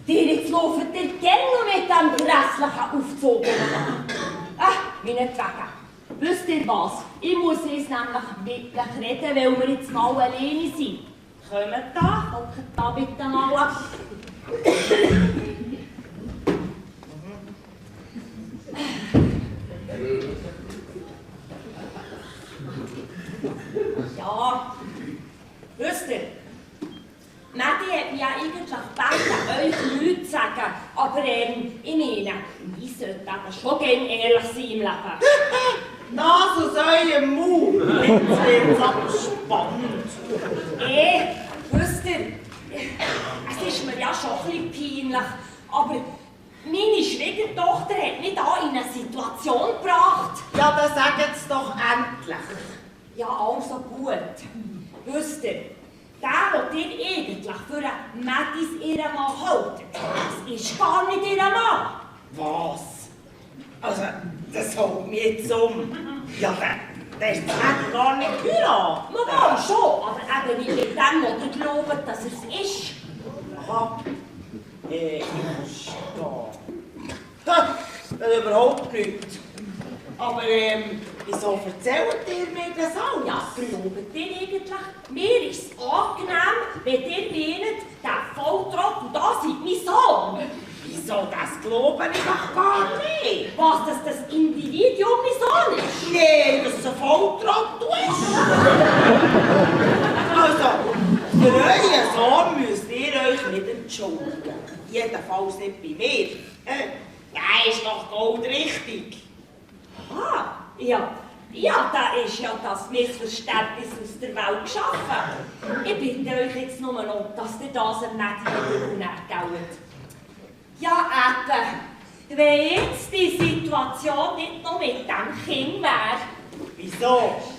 Jetzt laufen ihr gerne noch mit dem grässlichen Aufzug. Meinetwegen. Wisst ihr was? Ich muss jetzt nämlich wirklich reden, weil wir jetzt mal alleine sind. Kommt da, guckt da bitte mal ab. Ja, wisst ihr? Medi hat mich ja eigentlich gebeten, euch nichts zu sagen. Aber ich meine, ich sollte aber schon gerne ehrlich sein im Leben. Das aus eurem Mund. Jetzt wird's aber spannend. Wisst ihr, es ist mir ja schon ein bisschen peinlich, aber meine Schwiegertochter hat mich da in eine Situation gebracht. Ja, dann sagen's doch endlich. Ja, also gut. Wisst ihr, der ihr eigentlich für einen Mädis ihren Mann haltet, das ist gar nicht ihr Mann. Was? Also, das haut mich jetzt um. Ja, der ist das gar nicht geheiratet. Na wohl schon, aber eben nicht mit dem, was ihr glaubt, dass es ist. Aha. Ich verstehe. Das überhaupt nicht. Aber wieso erzählt ihr mir das alles? Ja, glaubt ihr eigentlich, mir ist es angenehm, wenn ihr meint, der Volltrottel, da sei mein Sohn. Wieso, das glaube ich doch gar nicht. Was, dass das Individuum mein Sohn ist? Nee, dass es ein Volltrottel ist. Also, für euren Sohn müsst ihr euch nicht entschuldigen. Jedenfalls nicht bei mir. Der ist doch goldrichtig. Ah, ja, da ist ja das Missverständnis aus der Welt geschaffen. Ich bitte euch jetzt nur noch, dass ihr das nicht unergelt. Ja, eben, wenn jetzt die Situation nicht noch mit dem Kind wäre. Wieso?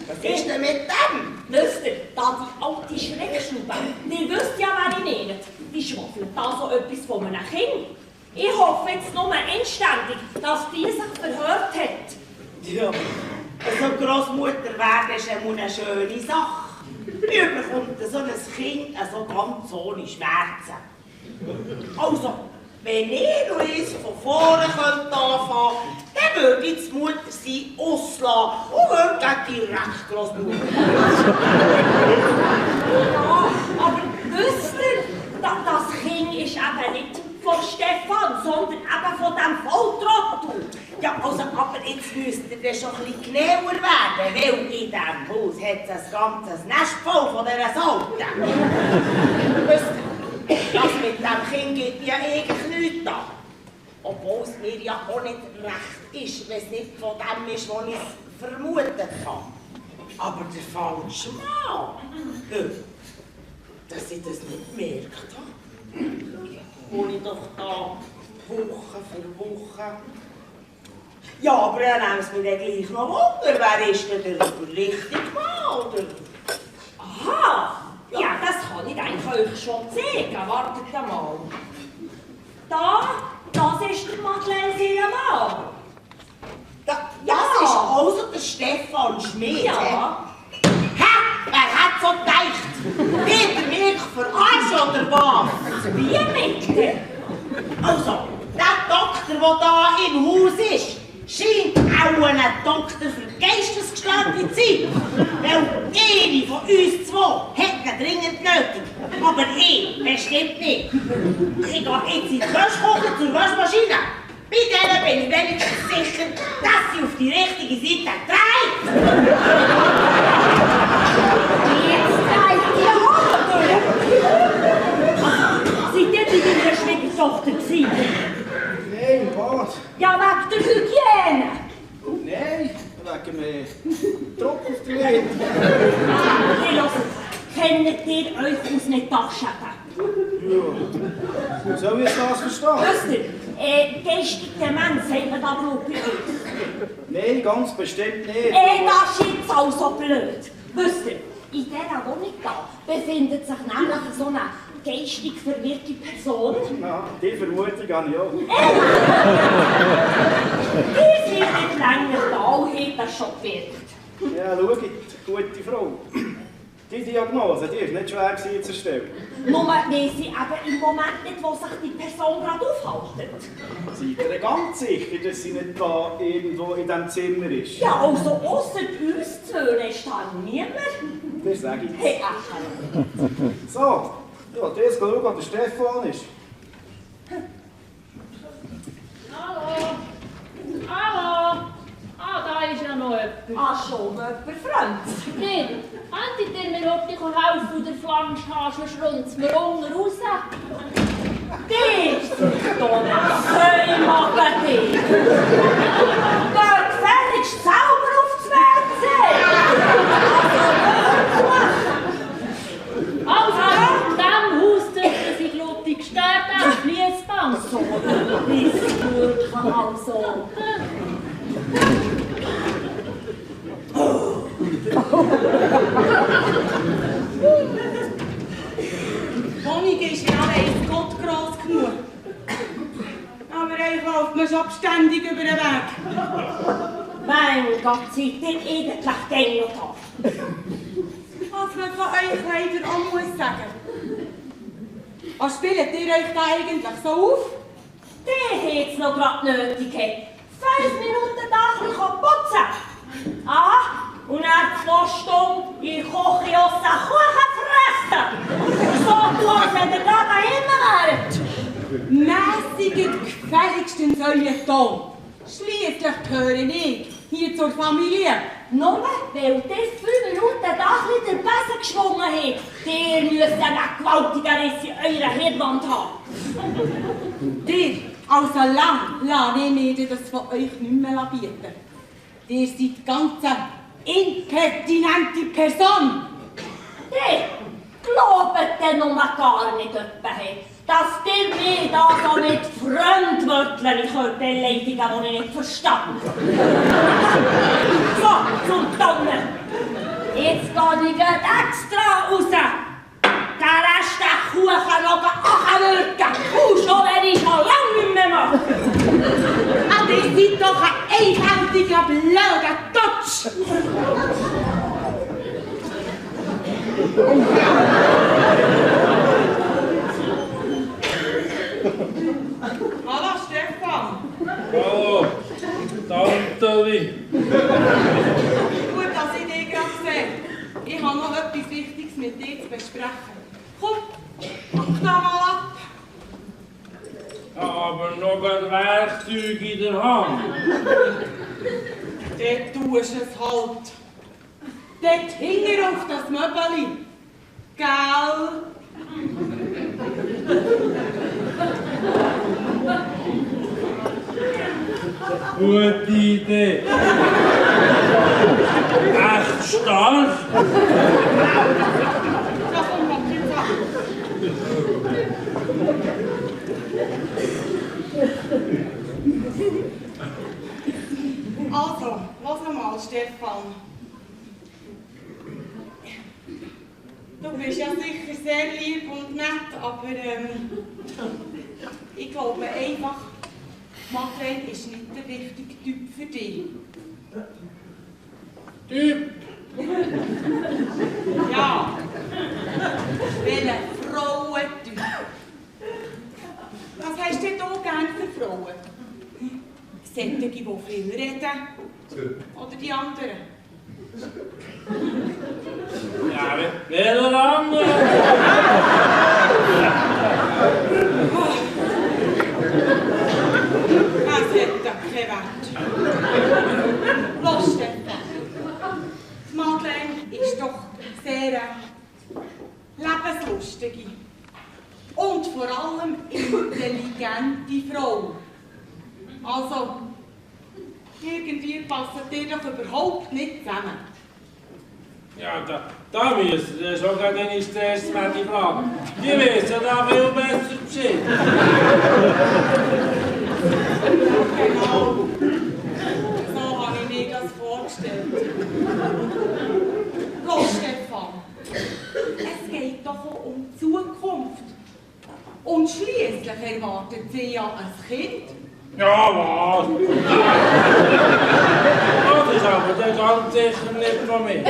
Was ist denn mit dem? Wisst ihr, da die alte Schreckschnube, ihr wisst ja, wer ich meine, die schwaffelt da so etwas von einem Kind. Ich hoffe jetzt nur inständig, dass die sich verhört hat. Ja, also Grossmutter werden ist eine schöne Sache. Wie bekommt so ein Kind so ganz ohne Schmerzen? Also, wenn ihr Luis von vorne anfangen könnt, dann würde jetzt die Mutter sie auslassen und würde dann direkt Grossmutter. Ja, aber wisst ihr, das Kind ist eben nicht von Stefan, sondern eben von dem Volltrottel. Ja, also, aber jetzt müsst ihr dann schon ein bisschen genauer werden, weil in diesem Haus hat es ein ganzes Nest voll von dieser Sorte. Wisst ihr, das mit dem Kind geht ja eigentlich nichts an. Obwohl es mir ja auch nicht recht ist, wenn es nicht von dem ist, was ich vermutet habe. Aber der falsche Mann, dass ich das nicht gemerkt habe. Wo ich doch da Woche für Woche. Ja, aber dann nehmen Sie mich dann gleich noch Wunder. Wer ist denn der richtige Mann, oder? Aha, ja, das kann ich eigentlich euch schon zeigen. Wartet mal. Das ist der Madeleine ihr Mann. Das ist also der Stefan Schmidt. Ja. Hä? Wer hat so gedacht? Wird er mich verarschen oder was? Wie bitte? Also, der Doktor, der da im Haus ist, scheint auch ein Doktor für Geistesgestörte zu sein. Weil eine von uns zwei hat ihn dringend nötig. Aber ich bestimmt nicht. Ich gehe jetzt in die Waschküche zur Waschmaschine. Bei denen bin ich wenigstens sicher, dass sie auf die richtige Seite dreht. Jetzt dreht die Hand durch. Seid ihr bei deiner Schwiegertochter gewesen? Nein, was? Ja, wegen der Hygiene. Nein, wegen mehr Druck auf die Lehre. Hey, hört, kennt ihr euch aus einer Taschenschäden? Ja. Wie soll ich das verstehen? Wisst ihr, geistige Demenz haben wir da bloß bei uns. Nein, ganz bestimmt nicht. Das ist jetzt also blöd. Wisst ihr, in dieser Wohnung da befindet sich nämlich so eine geistig verwirrte Person. Ja, die Vermutung habe ich auch. Die sind nicht länger da und hat das schon gewirkt. Ja, schaut, gute Frau. Die Diagnose, die ist nicht schwer zu erstellen. Nur weiss ich eben im Moment nicht, wo sich die Person gerade aufhält. Seid ihr ganz sicher, dass sie nicht da irgendwo in diesem Zimmer ist? Ja, also ausser uns zwei ist da niemand. Das sage ich. Hey, Achen. So, ja, jetzt schauen, wo der Stefan ist. Hallo? Hallo? Da ist ja noch jemand. Schon jemand fremd. Nicht? Könntet ihr mir heute helfen, der Flamschhase schrunzt mir unten raus? Die ist doch nicht. Hey, mach dich. Geh gefälligst selber aufs Also, in diesem Haus dürfen sie blutig gestört auf Fließband. So ist wirklich also. Honig ist ja weiss Gott gross genug. Aber euch läuft man schon beständig über den Weg. Mein Gott, seid ihr eigentlich denn noch da? Was man von euch leider auch muss sagen. Was spielt ihr euch da eigentlich so auf? Der hätt's noch grad nötig gehabt. 5 Minuten da putzen. Ah, und dann 2 Stunden in der Küche aus der Kuchen fressen. So groß, wenn ihr da daheim wärt. Mässiger, gefälligsten euren Ton. Schliesslich gehöre ich hier zur Familie. Nur weil ihr 5 Minuten da wieder besser geschwungen habt. Der müsst einen gewaltigen Riss in eurer Hirnwand haben. Dir, also lang lasse ich mir das von euch nicht mehr bieten. Ihr seid ganz eine impertinente Person. Der glaubt denn nur gar nicht jemand, dass ihr mich da so mit Fremdwörtern beleidigen, die ich nicht verstanden. So, zum Donner. Jetzt gehe ich extra raus. Den Rest der Kuchen noch anwürgen. Schon wenn ich schon lange nicht mehr mache. Und ihr seid doch ein einfältiger, blöder Tutsch. Hallo Stefan. Hallo, Tanteli. Gut, dass ich dich gerade sehe. Ich habe noch etwas Wichtiges mit dir zu besprechen. Komm, mach da mal ab. Aber noch ein Werkzeug in der Hand. Dort tust du es halt. Dort hinten auf das Möbeli. Gell? Gute Idee. Echt stark. Da kommt noch die Sache. Also, lass mal, Stefan. Du bist ja sicher sehr lieb und nett, aber ich glaube einfach, Madeleine ist nicht der richtige Typ für dich. Typ. Ja, welcher Frauentyp? Was hast denn du gern für Frauen? Solche, die viel reden? Oder die anderen? Ja, welcher andere? Das hat ja keinen Wert. Los, Stefan. Madeleine ist doch sehr lebenslustige und vor allem intelligente Frau. Also, irgendwie passen die doch überhaupt nicht zusammen. Ja, da müssen wir schon gegen uns zuerst mal die Frage. Die wissen da viel besser Bescheid. Genau. So habe ich mir das vorgestellt. Los, Stefan. Es geht doch auch um die Zukunft. Und schliesslich erwartet sie ja ein Kind. Ja, was? Das ist aber dann ganz sicher nicht von mir.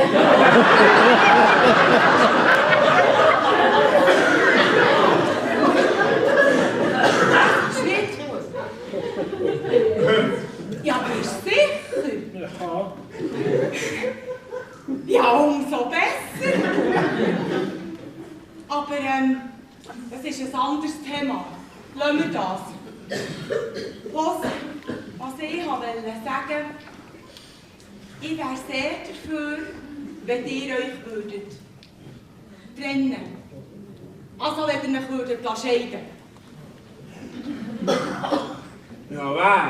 Schritt. Ja, bist du sicher? Ja. Ja, umso besser. Aber das ist ein anderes Thema. Lassen wir das. Was ich wollte sagen, ich wäre sehr dafür, wenn ihr euch würdet trennen. Also wenn ihr euch würdet scheiden. Ja, wer?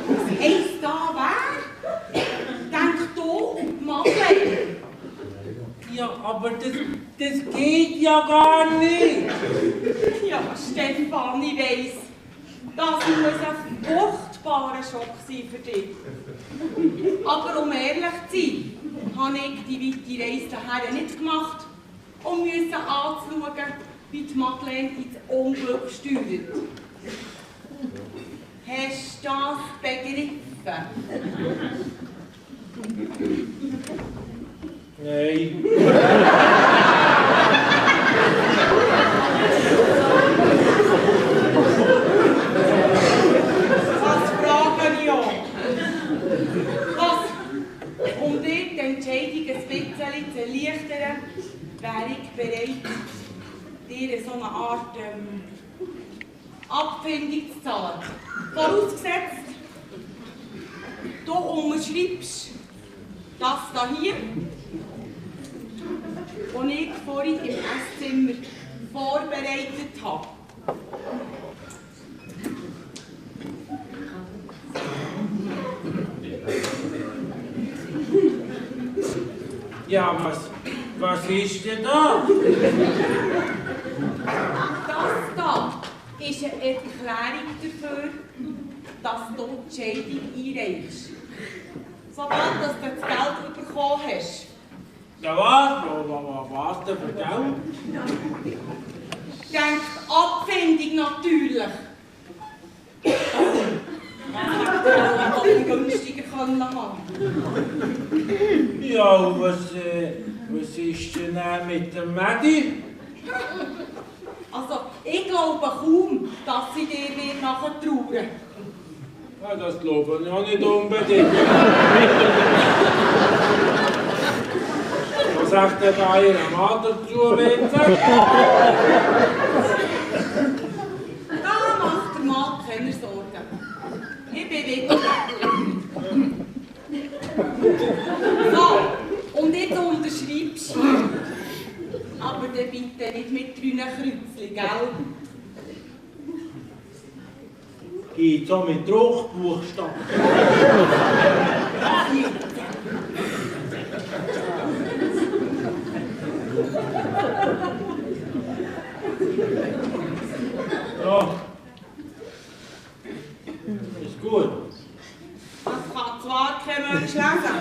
Was heisst da wer? aber das geht ja gar nicht. Ja, Stefan, ich weiss, das muss ein furchtbarer Schock sein für dich. Aber um ehrlich zu sein, habe ich die weite Reise daher nicht gemacht, um anzuschauen, wie die Madeleine ins Unglück steuert. Hast du das begriffen? Nein. Das frage ich auch. Um dir die Entscheidung ein bisschen zu erleichtern, wäre ich bereit, dir so eine Art Abfindung zu zahlen. Vorausgesetzt, du unterschreibst das hier, was ich vorhin im Esszimmer vorbereitet habe. Ja, was ist denn da? Das da ist eine Erklärung dafür, dass du die Scheidung einreichst. Sobald du das Geld bekommen hast. Ja, was denn für Geld? Denkt Abfindung natürlich. Ja, ich günstiger können haben. Ja, und was ist denn mit dem Mädi? Also, ich glaube kaum, dass sie dir nachher trauern. Ja, das glaube ich auch nicht unbedingt. Was sagt denn da Ihr Mann dazu, Vincent? Da macht der Mann keine Sorgen. Ich bin wieder. So, und jetzt unterschreibst du. Aber dann bitte nicht mit 3 Kreuzchen, gell? Geht's auch mit Druckbuchstaben? Ja. Ist gut. Das kann zwar kein Mensch lesen,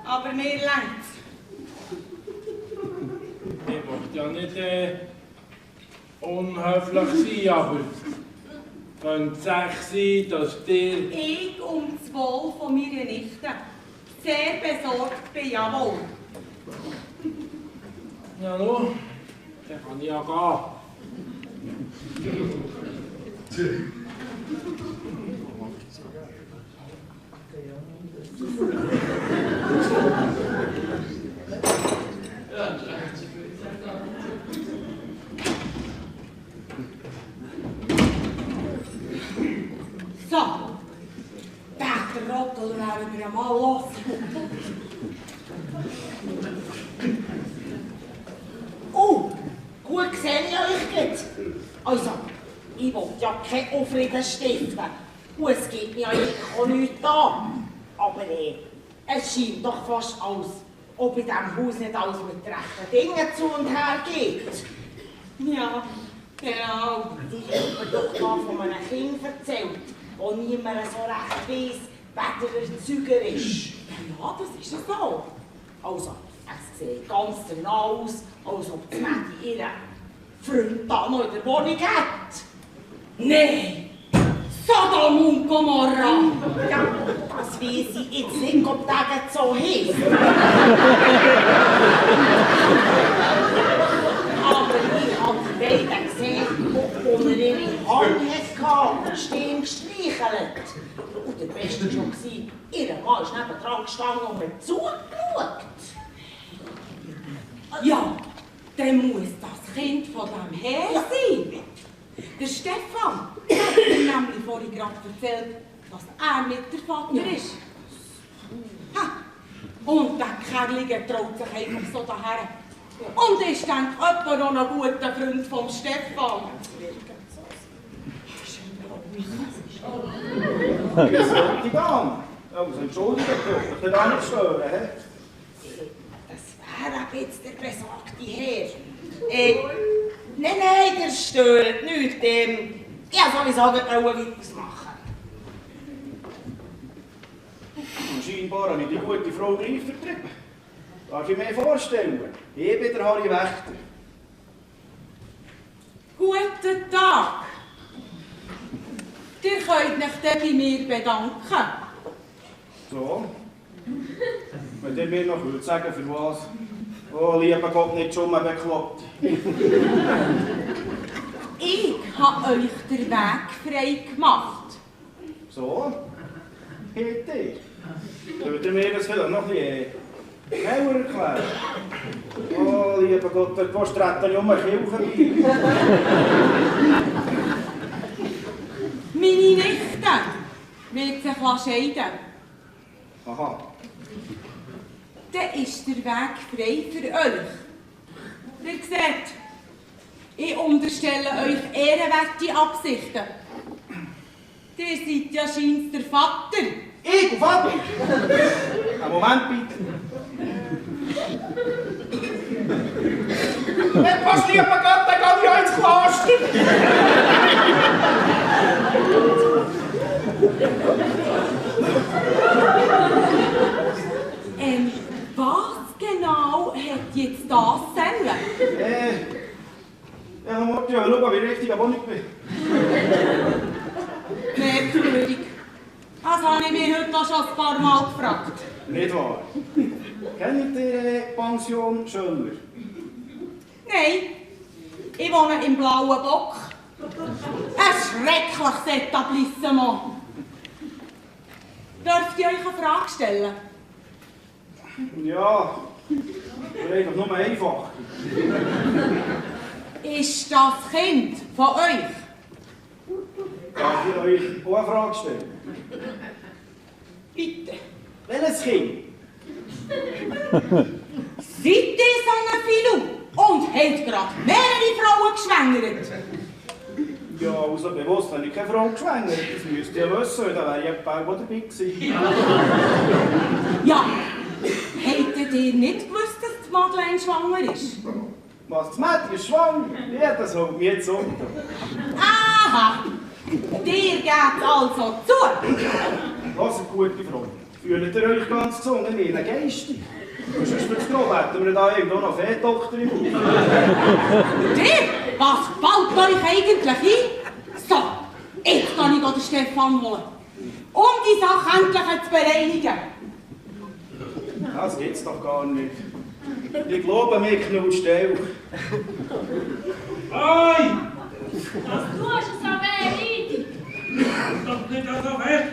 aber mir längt's. Ich möchte ja nicht unhöflich sein, aber könnte es echt sein, dass dir... Ich um das Wohl von meiner Nichte sehr besorgt bin, jawohl. Ja, nun, dann kann ich ja gehen. So, der Rottel werden wir mal los. Gut sehe ich euch jetzt. Also, ich will ja keinen Aufrieden stiften. Und es gibt mir eigentlich auch nichts an. Aber es scheint doch fast, als ob in diesem Haus nicht alles mit rechten Dingen zu und her geht. Ja, genau. Ich habe mir doch mal von einem Kind erzählt, wo niemand so recht weiss, wer der Erzeuger ist. Ja, das ist ja so. Also, es sieht ganz danach aus, als ob die Mädchen ihren Freund da noch in der Wohnung hat. Nein! Sodom und Gomorra! Ja, das weiss ich jetzt nicht, ob das so heisst. Aber ich habe die beiden gesehen, wo er ihre Hand hatte und stehen gestreichelt. Und der Beste war schon, ihr Mann ist nebendran gestanden und hat zugeschaut. Ja, dann muss das Kind von dem Herr sein. Der Stefan hat mir nämlich vorhin gerade erzählt, dass er mit der Vater ist. Ha. Und der Kerlige traut sich einfach so daher. Und ist dann etwa noch ein guter Freund vom Stefan. Die Dame. Also, entschuldigen, ich kann da nicht stören. Das Herr, jetzt der besagte Herr. Nein, der stört nichts. Ich wollte sowieso weitermachen. Scheinbar habe ich die gute Frau Greif vertrieben. Darf ich mir vorstellen? Ich bin der Harry Wächter. Guten Tag. Ihr könnt euch dann bei mir bedanken. So. Wenn ihr mir noch sagen für was? Oh, lieber Gott, nicht schon mal bekloppt. Ich habe euch den Weg frei gemacht. So? Bitte. Könnt ihr mir das vielleicht noch ein bisschen genauer erklären? Oh, lieber Gott, der Post redet ja um eine Kirche bei. Meine Nichte wird sich scheiden. Aha. Dann ist der Weg frei für euch. Ihr seht, ich unterstelle euch ehrenwerte Absichten. Ihr seid ja scheinbar der Vater. Ich und Vater? Einen Moment bitte. Wenn was lieber Gott, dann gehe ich ja ins Kloster. Was genau hat jetzt das sollen? Ja, dann wollte ich ja schauen, wie richtig ich nicht bin. Merkwürdig. Das habe ich mich heute noch schon ein paar Mal gefragt. Nicht wahr? Kennt ihr Pension Schöller? Nein, ich wohne im Blauen Bock. Ein schreckliches Etablissement. Dürft ihr euch eine Frage stellen? Ja, aber einfach nur einfach. Ist das Kind von euch? Darf ich euch auch eine Frage stellen? Bitte. Welches Kind? Seid ihr so ein Filou und habt gerade mehrere Frauen geschwängert? Ja, also bewusst habe ich keine Frau geschwängert. Das müsst ihr ja wissen, da wäre ich ein paar dabei gewesen. Ja, hättet ihr nicht gewusst, dass die Madeleine schwanger ist? Was, das Mädchen ist schwanger? Ja, das holt mich jetzt um. Aha! Dir geht's also zu! Was eine gute Frau. Fühlt ihr euch ganz gesund in ihren Geisten? Und sonst für das Grab hätten wir da irgendwo noch Fee-Doktor im Haus. Dir? Was fällt euch eigentlich ein? So, jetzt kann ich den Stefan holen. Um die Sache endlich zu bereinigen. Das gibt's doch gar nicht. Ich glaube, mir knutscht auch. Hey! Was tust du so weh, Ridi? Doch nicht so fest!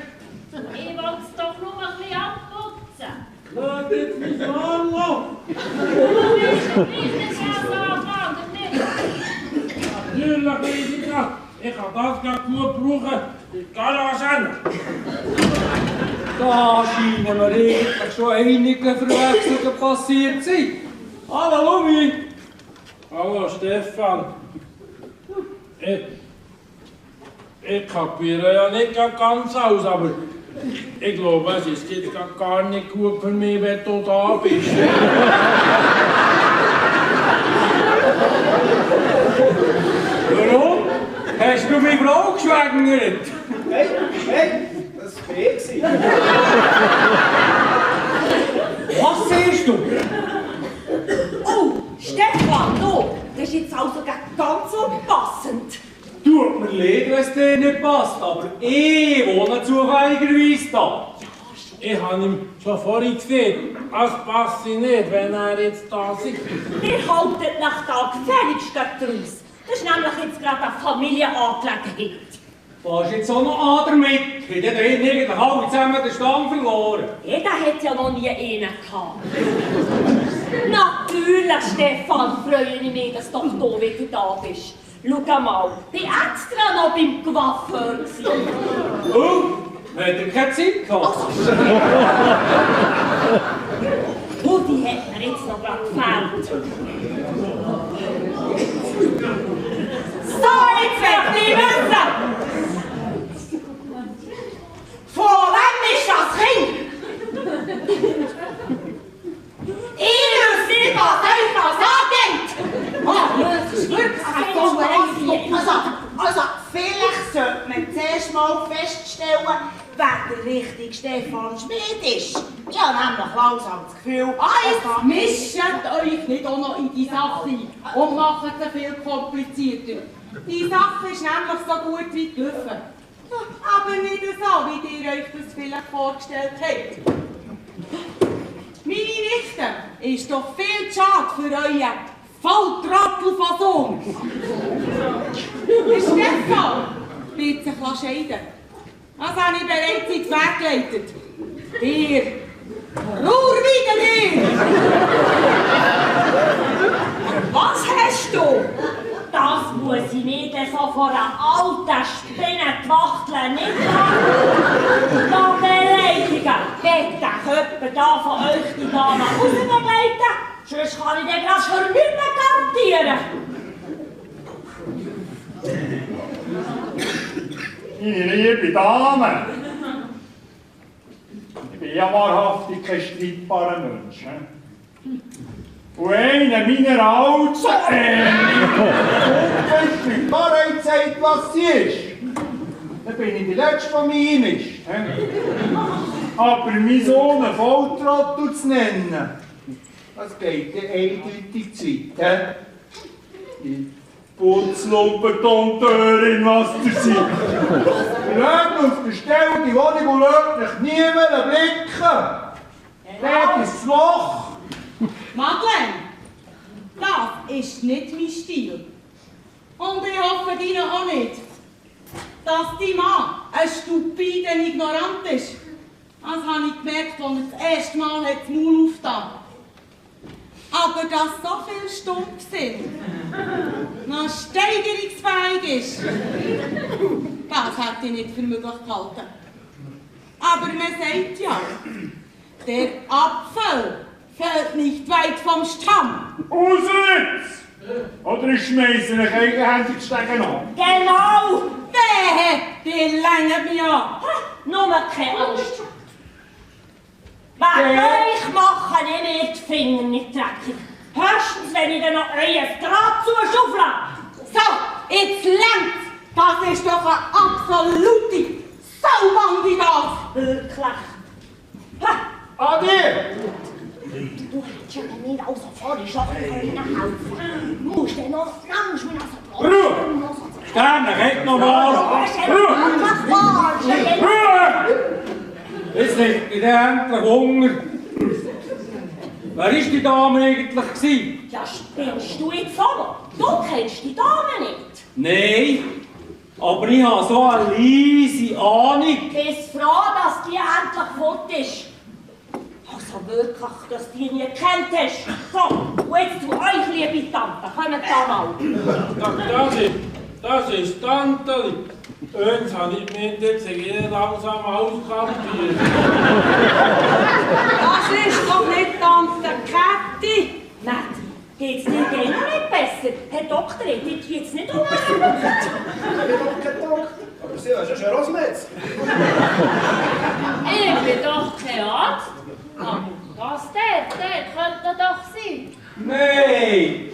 Ich wollte es doch nur ein bisschen abputzen. Lass jetzt mich so anlaufen! Du willst nicht so anfangen, nicht? Natürlich, Ridi, ich kann das ganz gut brauchen. Ich kann was ändern. Da scheinen mir eigentlich schon einige Verwechslungen passiert zu sein. Hallo Lumi! Hallo Stefan. Ich kapiere ja nicht ganz aus, aber ich glaube, es ist jetzt gar nicht gut für mich, wenn du da bist. Warum? Hast du meine Frau geschwängert? Hey, das war ich. Was siehst du? Oh, Stefan, du, das ist jetzt also ganz unpassend. Tut mir leid, wenn es dir nicht passt, aber ich wohne zufälligerweise da. Ich habe ihn schon vorhin gesehen. Es passt nicht, wenn er jetzt da ist. Ihr haltet nach da gefälligst raus. Das ist nämlich jetzt gerade eine Familienangelegenheit. Was jetzt auch noch an damit? Ich habe drin eigentlich alle zusammen den Stamm verloren. Jeder hat ja noch nie einen gehabt. Natürlich, Stefan, freue ich mich, dass du doch wieder da bist. Schau mal, ich war extra noch beim Coiffeur. Hat er keine Zeit gehabt? Und die hat mir jetzt noch gerade gefällt. So, jetzt wird ich wissen! Von wem ist das Kind? Ich muss nicht richtig Stefan Schmid ist. Ich habe nämlich langsam das Gefühl, Jetzt mischt euch nicht auch noch in die Sache ein und macht sie viel komplizierter. Die Sache ist nämlich so gut wie gelaufen. Aber nicht so, wie ihr euch das vielleicht vorgestellt habt. Meine Nichte ist doch viel zu schade für euren Volltrottel von Sohn. Der Stefan wird sich scheiden. Das habe ich bereits in die Wege geleitet. Dir, Ruhr wieder dir! Was hast du? Das muss ich mir dann so vor einer alten Spinnenwachtel nicht machen. Da beleidigen. Wird der jemand da von euch die Dame rausbegleiten? Sonst kann ich dir das für nichts mehr garantieren. Meine liebe Dame, ich bin ja wahrhaftig kein streitbarer Mensch. Und einer meiner Alten, die Wahrheit sagt, was sie ist, dann bin ich die Letzte, die mich einmischt. Aber mein Sohn einen Volltrottel zu nennen, das geht ja eindeutig zu weit. Die Putzlumpentonteurin, was ihr seid. Schaut auf der Stelle die Wohnung und schaut euch niemand blicken. Dort ist das Loch. Madeleine, das ist nicht mein Stil. Und ich hoffe deinen auch nicht. Dass dein Mann ein stupider Ignorant ist. Das habe ich gemerkt, als er das erste Mal das Maul aufgetan. Aber dass so viele stumpf sind, noch steigerungsfähig ist, das hätte ich nicht für möglich gehalten. Aber man sagt ja, der Apfel fällt nicht weit vom Stamm. Raus jetzt! Oder ich schmeiße euch eigenhändig Stegen an. Genau! Wehe, die längen mich an. Nur keine Angst. Wegen euch mache ich mir die Finger nicht dreckig. Höchstens, wenn ich dann noch euer Draht zuschaufeln. So, jetzt längt's. Das ist doch eine absolute Saubande das. Wirklich. Adi! Du hättest ja nicht also vorher schon helfen. Du musst dann noch langsam so Ruhe! Sterne, red noch mal! Ruhe! Jetzt liegt in der endlich Hunger. Wer war die Dame eigentlich? Ja, spinnst du jetzt so? Du kennst die Dame nicht. Nein, aber ich habe so eine leise Ahnung. Bist froh, dass die endlich fort ist. Also wirklich, dass du die nie kennt hast. So, und jetzt zu euch, liebe Tante, kommt da mal. Das ist Tanteli. Uns habe ich mit jetzt langsam auskantiert. Das ist doch nicht Tante Käthi. Mädi, geht's dir denn noch nicht besser? Herr Doktor, dir geht's nicht um. Ich bin doch kein Doktor. Aber sie ist ja schon Rosmetz. Ich bin doch kein Arzt. Aber das der könnte doch sein. Nein,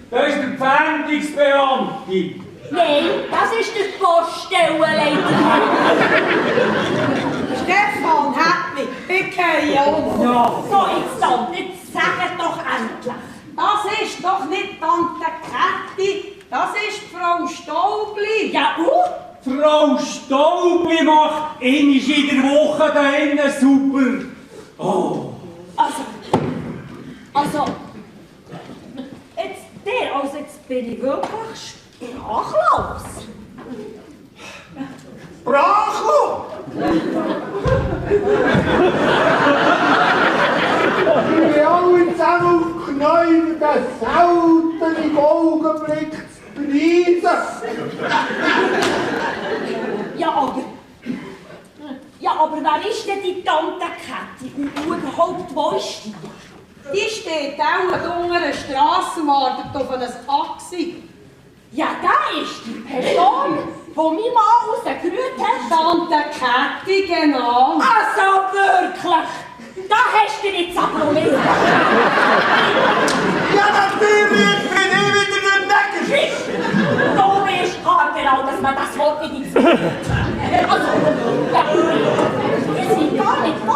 das ist der Pfändungsbeamte. Nein, das ist der Poststellenleiter. Stefan hat mich. Ich gehe um. Ja, so jetzt dann, jetzt sagt doch endlich. Das ist doch nicht Tante Käthi. Das ist Frau Staubli. Ja, und? Frau Staubli macht einmal in der Woche da innen super. Oh. Also, jetzt bin ich wirklich sprachlos. Sprachlos! Wir alle zusammen auf die Knie für den seltenen Augenblick zu preisen. Ja, aber wer ist denn die Tante Käthi und überhaupt, wo ist die? Die steht auch unter einer Strasse und wartet auf ein Taxi. Ja, da ist die Person, die mein Mann rausgerührt hat. Tante Käthi, genau. Also wirklich, da hast du jetzt aber nicht. Ja, natürlich bin ich wieder der Neger. Du bist genau, dass man das Wort nicht ins Mund. Also,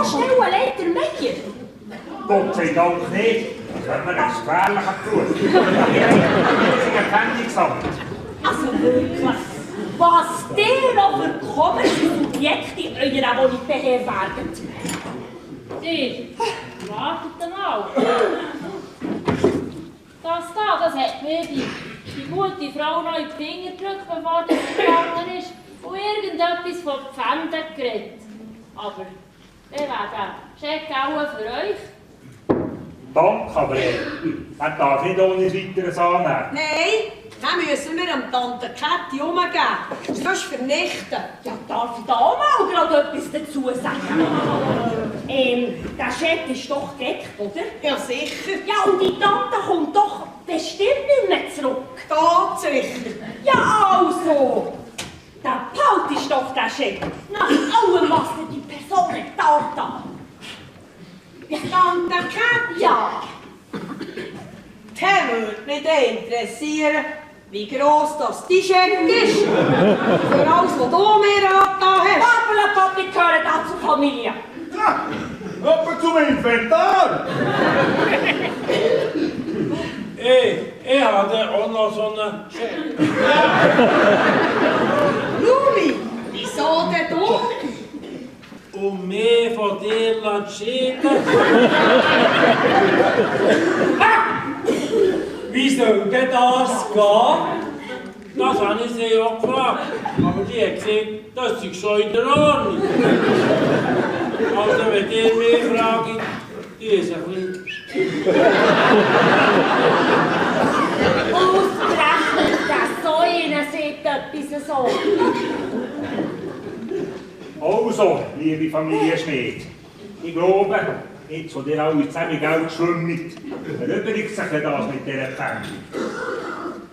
stellen leider Meier. Gott sei Dank nicht. Das wäre mir ein gefährlicher Beruf. Ich habe ein Gefängnisamt. Also wirklich, was ihr noch für komische Subjekte in eurer Wohnung beherbergt. Ihr, wartet mal. Das hat mir die gute Frau noch in die Finger gedrückt, bevor das gegangen ist und irgendetwas von Pfänden geredet. Aber ich wäre der Scheck auch für euch. Danke, aber er darf nicht ohne weiteres annehmen. Nein, dann müssen wir dem Tante Käthi umgeben. Sonst vernichten. Ja, darf ich da mal gerade etwas dazu sagen? Der Scheck ist doch gedeckt, oder? Ja, sicher. Ja, und die Tante kommt doch bestimmt nicht mehr zurück. Tatsächlich. Ja, also. Der Paut ist doch der Scheck. Nach allem, was dir die Person getan hat. Ja, Tante Käthi? Ja. Der würde mich interessieren, wie gross das die Scheck ist. Für alles, was du mir angetan hast. Papa und Papi gehören da zur Familie. Ja, aber zum Inventar. Ich habe auch noch so einen Scheck. Lumi, wieso denn du? Um mich von dir zu scheiden. Wie soll denn das gehen? Das habe ich sie auch gefragt. Aber die hat gesagt, das ist schon in der Ordnung. Also wenn ihr mich fragt, die ist ein bisschen... Ausgerechnet, dass so einer sieht etwas so. Also, liebe Familie Schmidt, ich glaube, jetzt, wo ihr alle zusammen Geld schwimmt, erübrigt sich das mit dieser Pfändung.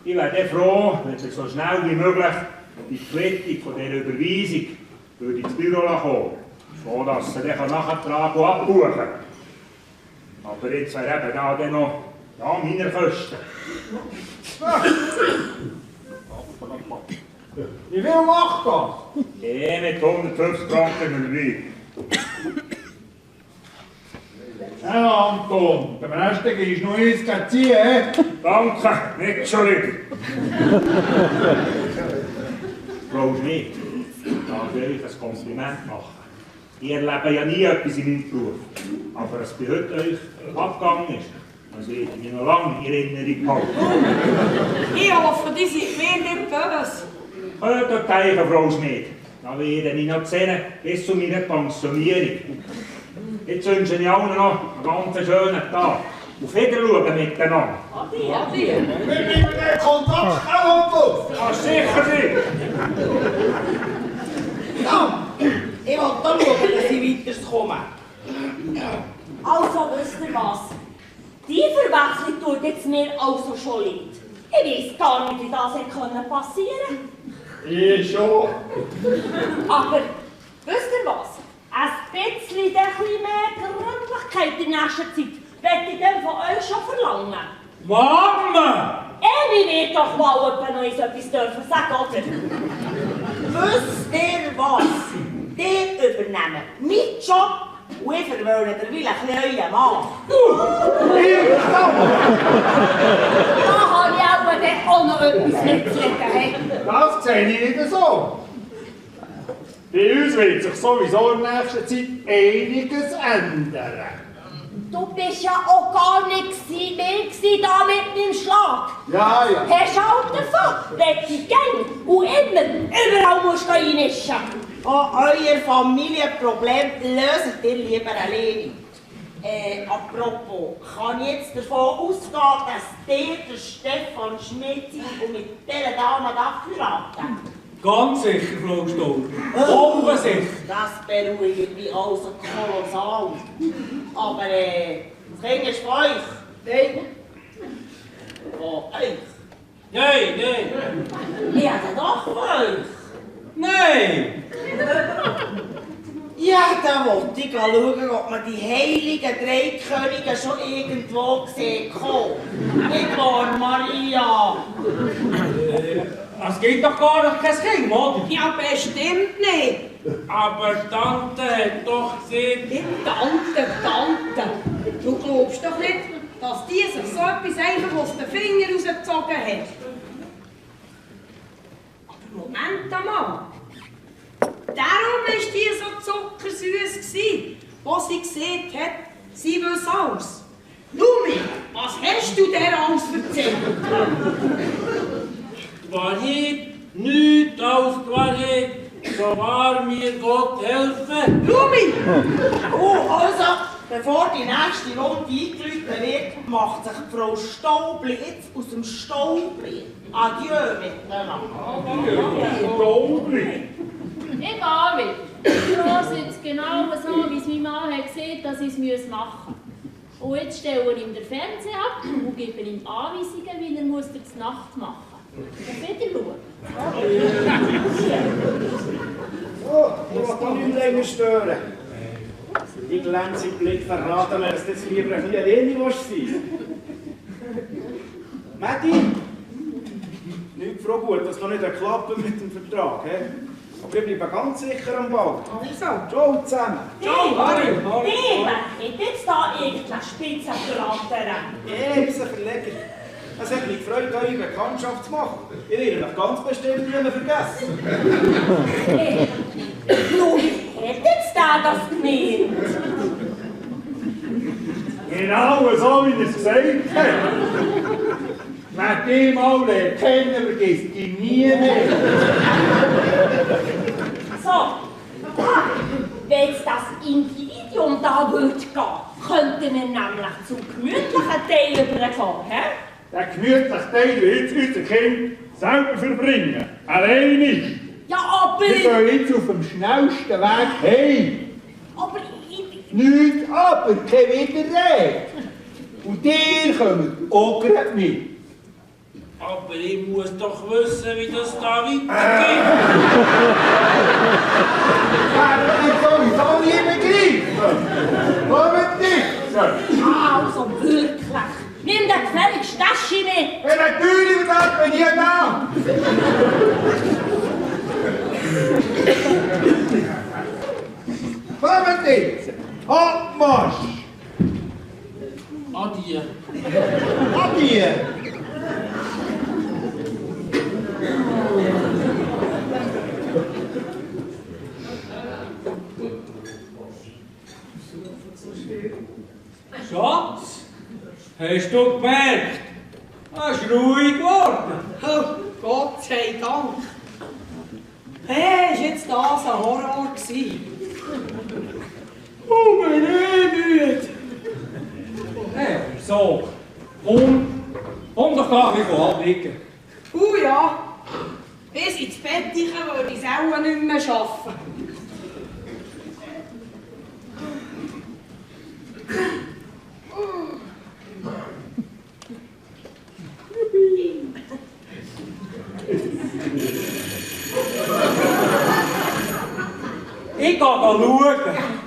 Ich wäre froh, wenn ihr so schnell wie möglich die Quittung von dieser Überweisung ins Büro kommen, so dass sie dann nachtragen und abbuchen kann. Aber jetzt wäre eben da dann noch meine Kosten. Wie viel macht das? Mit 150 Franken dabei. Ja, Anton, beim Rest ist noch eins ziehen. Danke, nicht schon wieder. Frau Schmidt, darf ich euch ein Kompliment machen. Ihr erlebt ja nie etwas in meinem Beruf. Aber was bei heute euch abgegangen ist, das wird mich noch lange in Erinnerung behalten. Ich hoffe, die sind mir nicht böse. Hört euch Teichen, Frau Schmidt. Da werde ich noch sehen, bis zu meiner Pensionierung. Jetzt wünsche ich allen noch einen ganz schönen Tag. Auf Wiedersehen miteinander. Adi. Wir bleiben den Kontakt auch, Anton. Kann sicher sein. Ja, ich will da schauen, dass ich weiterkomme. Also, wisst ihr was? Die Verwechslung tut jetzt mir also schon leid. Ich weiss gar nicht, wie das hätte passieren können. Ich schon. Aber, wisst ihr was? Ein bisschen mehr Gründlichkeit in nächster Zeit möchte ich dann von euch schon verlangen. Mama! Emi wird doch mal noch etwas dürfen sagen, oder? Wisst ihr was? Die übernehmen meinen Job und ich verwöhne dir will einen neuen Mann. Da habe ich auch noch etwas mitzulegen. Das sehe ich nicht so. Bei uns wird sich sowieso in der nächsten Zeit einiges ändern. Du bist ja auch gar nicht mehr da mit meinem Schlag. Ja, ja. Hast halt davon, wenn du gern und immer überall musst du reinmischen. Auch euer Familienproblem löst ihr lieber alleine. Apropos, kann ich jetzt davon ausgehen, dass ihr der Stefan Schmidt seid und mit dieser Dame heiraten? Ganz sicher, Frau Stoll. Offensichtlich. Das beruhigt mich also kolossal. Aber das Kind ist von euch. Nein. Von euch. Nein. Ja, dann doch von euch. Nein! Ja, dann wollte ich schauen, ob man die heiligen drei Könige schon irgendwo gesehen hat. Nicht wahr, Maria? Es gibt doch gar noch kein Kind, oder? Ja, bestimmt nicht. Aber Tante hat doch gesehen... Nicht Tante. Du glaubst doch nicht, dass die sich so etwas einfach aus den Fingern rausgezogen hat. Aber Moment mal. Darum war die so zuckersüß, was sie gesehen hat, sie wüsste alles. Lumi, was hast du dir alles erzählt? Die Wahrheit, nichts als die Wahrheit, so wahr mir Gott helfe. Lumi! Oh, also, bevor die nächste Runde eingeläutet wird, macht sich Frau Staubli jetzt aus dem Staubli. Adieu miteinander. Staubli. Egal wie. Ich höre jetzt genau so, wie es mein Mann hat gesehen, dass ich es machen muss. Und jetzt stelle ich ihm den Fernseher ab und gebe ihm Anweisungen, wie er durch die Nacht machen muss. Auf Wiedersehen. So, ich will da nicht länger stören. Die glänzige Blick verraten mir, dass du jetzt lieber ein bisschen alleine sein. Matti? Nicht Frau gut, dass noch nicht klappt mit dem Vertrag. He? Aber ich bleibe ganz sicher am Ball. Also, ciao zusammen. Hey, wer hat jetzt da irgendeine Spitzenbraterin? Unser Verleger. Es hat mich gefreut, eure Bekanntschaft zu machen. Ich werde mich ganz bestimmt nie mehr vergessen. Hey, wie hat jetzt der das gemeint? Genau so, wie er es gesagt hat. Wer dich mal lernt kennen, vergisst dich nie mehr. So, wenn jetzt das Individuum da würde gehen, könnten wir nämlich zum gemütlichen Teil übergehen. He? Der gemütliche Teil will jetzt unser Kind selber verbringen. Alleine. Ja, aber... Wir gehen jetzt auf dem schnellsten Weg heim. Aber Nichts aber, keine Widerrede. Und ihr kommt auch gerade mit. Aber ich muss doch wissen, wie das da weitergeht. Werden wir sowieso nie begreifen. Kommt nicht. also wirklich. Nimm den gefälligst Tasche mit. Ja, natürlich, das bin ich da. Kommt jetzt. Abmarsch. Adieu. Adieu. Schatz, hast du gemerkt? Es ist ruhig geworden. Oh, Gott sei Dank. Hey, ist jetzt das ein Horror gewesen? Oh, bin ich müde. Hey, so. Komm doch da ein bisschen abliegen. Ja, bis ins Bett würde ich es auch nicht mehr schaffen. Ich gehe schauen.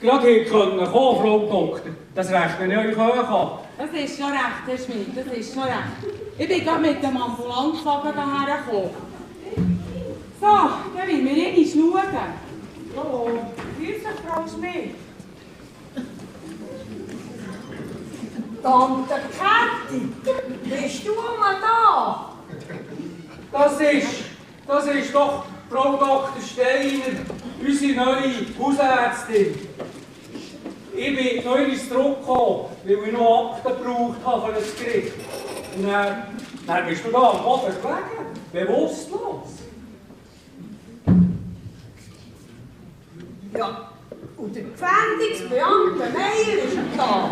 gerade kommen, Frau Doktor. Das rechne ich euch auch an. Das ist schon recht, Herr Schmidt, das ist schon recht. Ich bin gerade mit dem Ambulanzwagen hierher gekommen. So, dann wollen wir einmal schauen. So, grüß dich, Frau Schmidt. Tante Käthi, bist du mal da? Das ist doch Frau Dr. Steiner, unsere neue Hausärztin. Ich bin neulich zurückgekommen, weil ich noch Akten gebraucht habe für das Gericht. Und dann bist du da am Boden gelegen, bewusstlos. Ja, und der Gefängnisbeamte Meier ist da.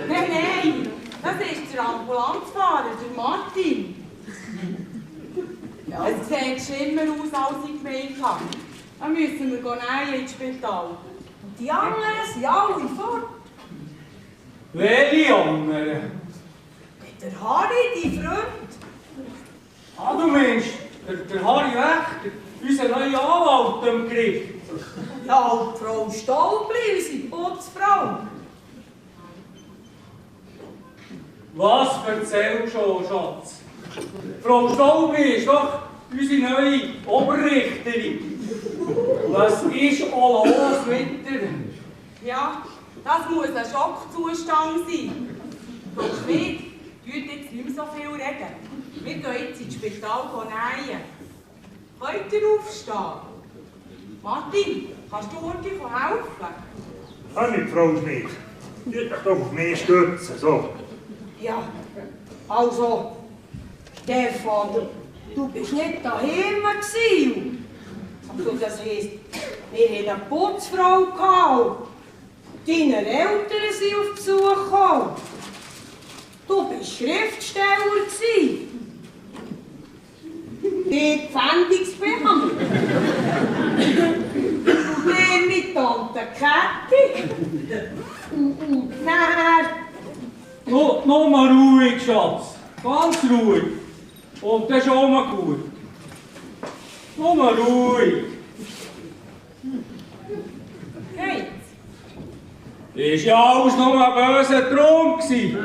Nein, das ist der Ambulanzfahrer, der Martin. Ja, es sieht schlimmer aus, als ich gemeint habe. Dann müssen wir näher ins Spital. Und die anderen sind alle fort. Welche anderen? Der Harry, dein Freund. Ah, du meinst, der Harry Wächter, unser neuer Anwalt am Gericht. Ja, und Frau Staubli, unsere Putzfrau. Was erzählst du schon, Schatz? Frau Staubli ist doch unsere neue Oberrichterin. Was ist auch los mit ihr? Ja, das muss ein Schockzustand sein. Frau Schmidt, tut jetzt nicht mehr so viel reden. Wir gehen jetzt ins Spital nähen. Könnt ihr aufstehen? Martin, kannst du uns helfen? Kann nicht, Frau Schmidt. Tut dich doch auf mich stützen, so. Ja, also, Stefan, du bist nicht daheim gewesen. Also, das heisst, wir hatten eine Putzfrau gehabt. Deine Eltern sind auf Besuch gekommen. Du bist Schriftsteller gewesen. Die Pfändungsbeamte. Und der mit Tante Käthi. Und nachher... Nur mal ruhig, Schatz. Ganz ruhig. Und das ist auch mal gut. Nur mal ruhig. Geht's? Ist ja alles nur ein böser Traum gewesen.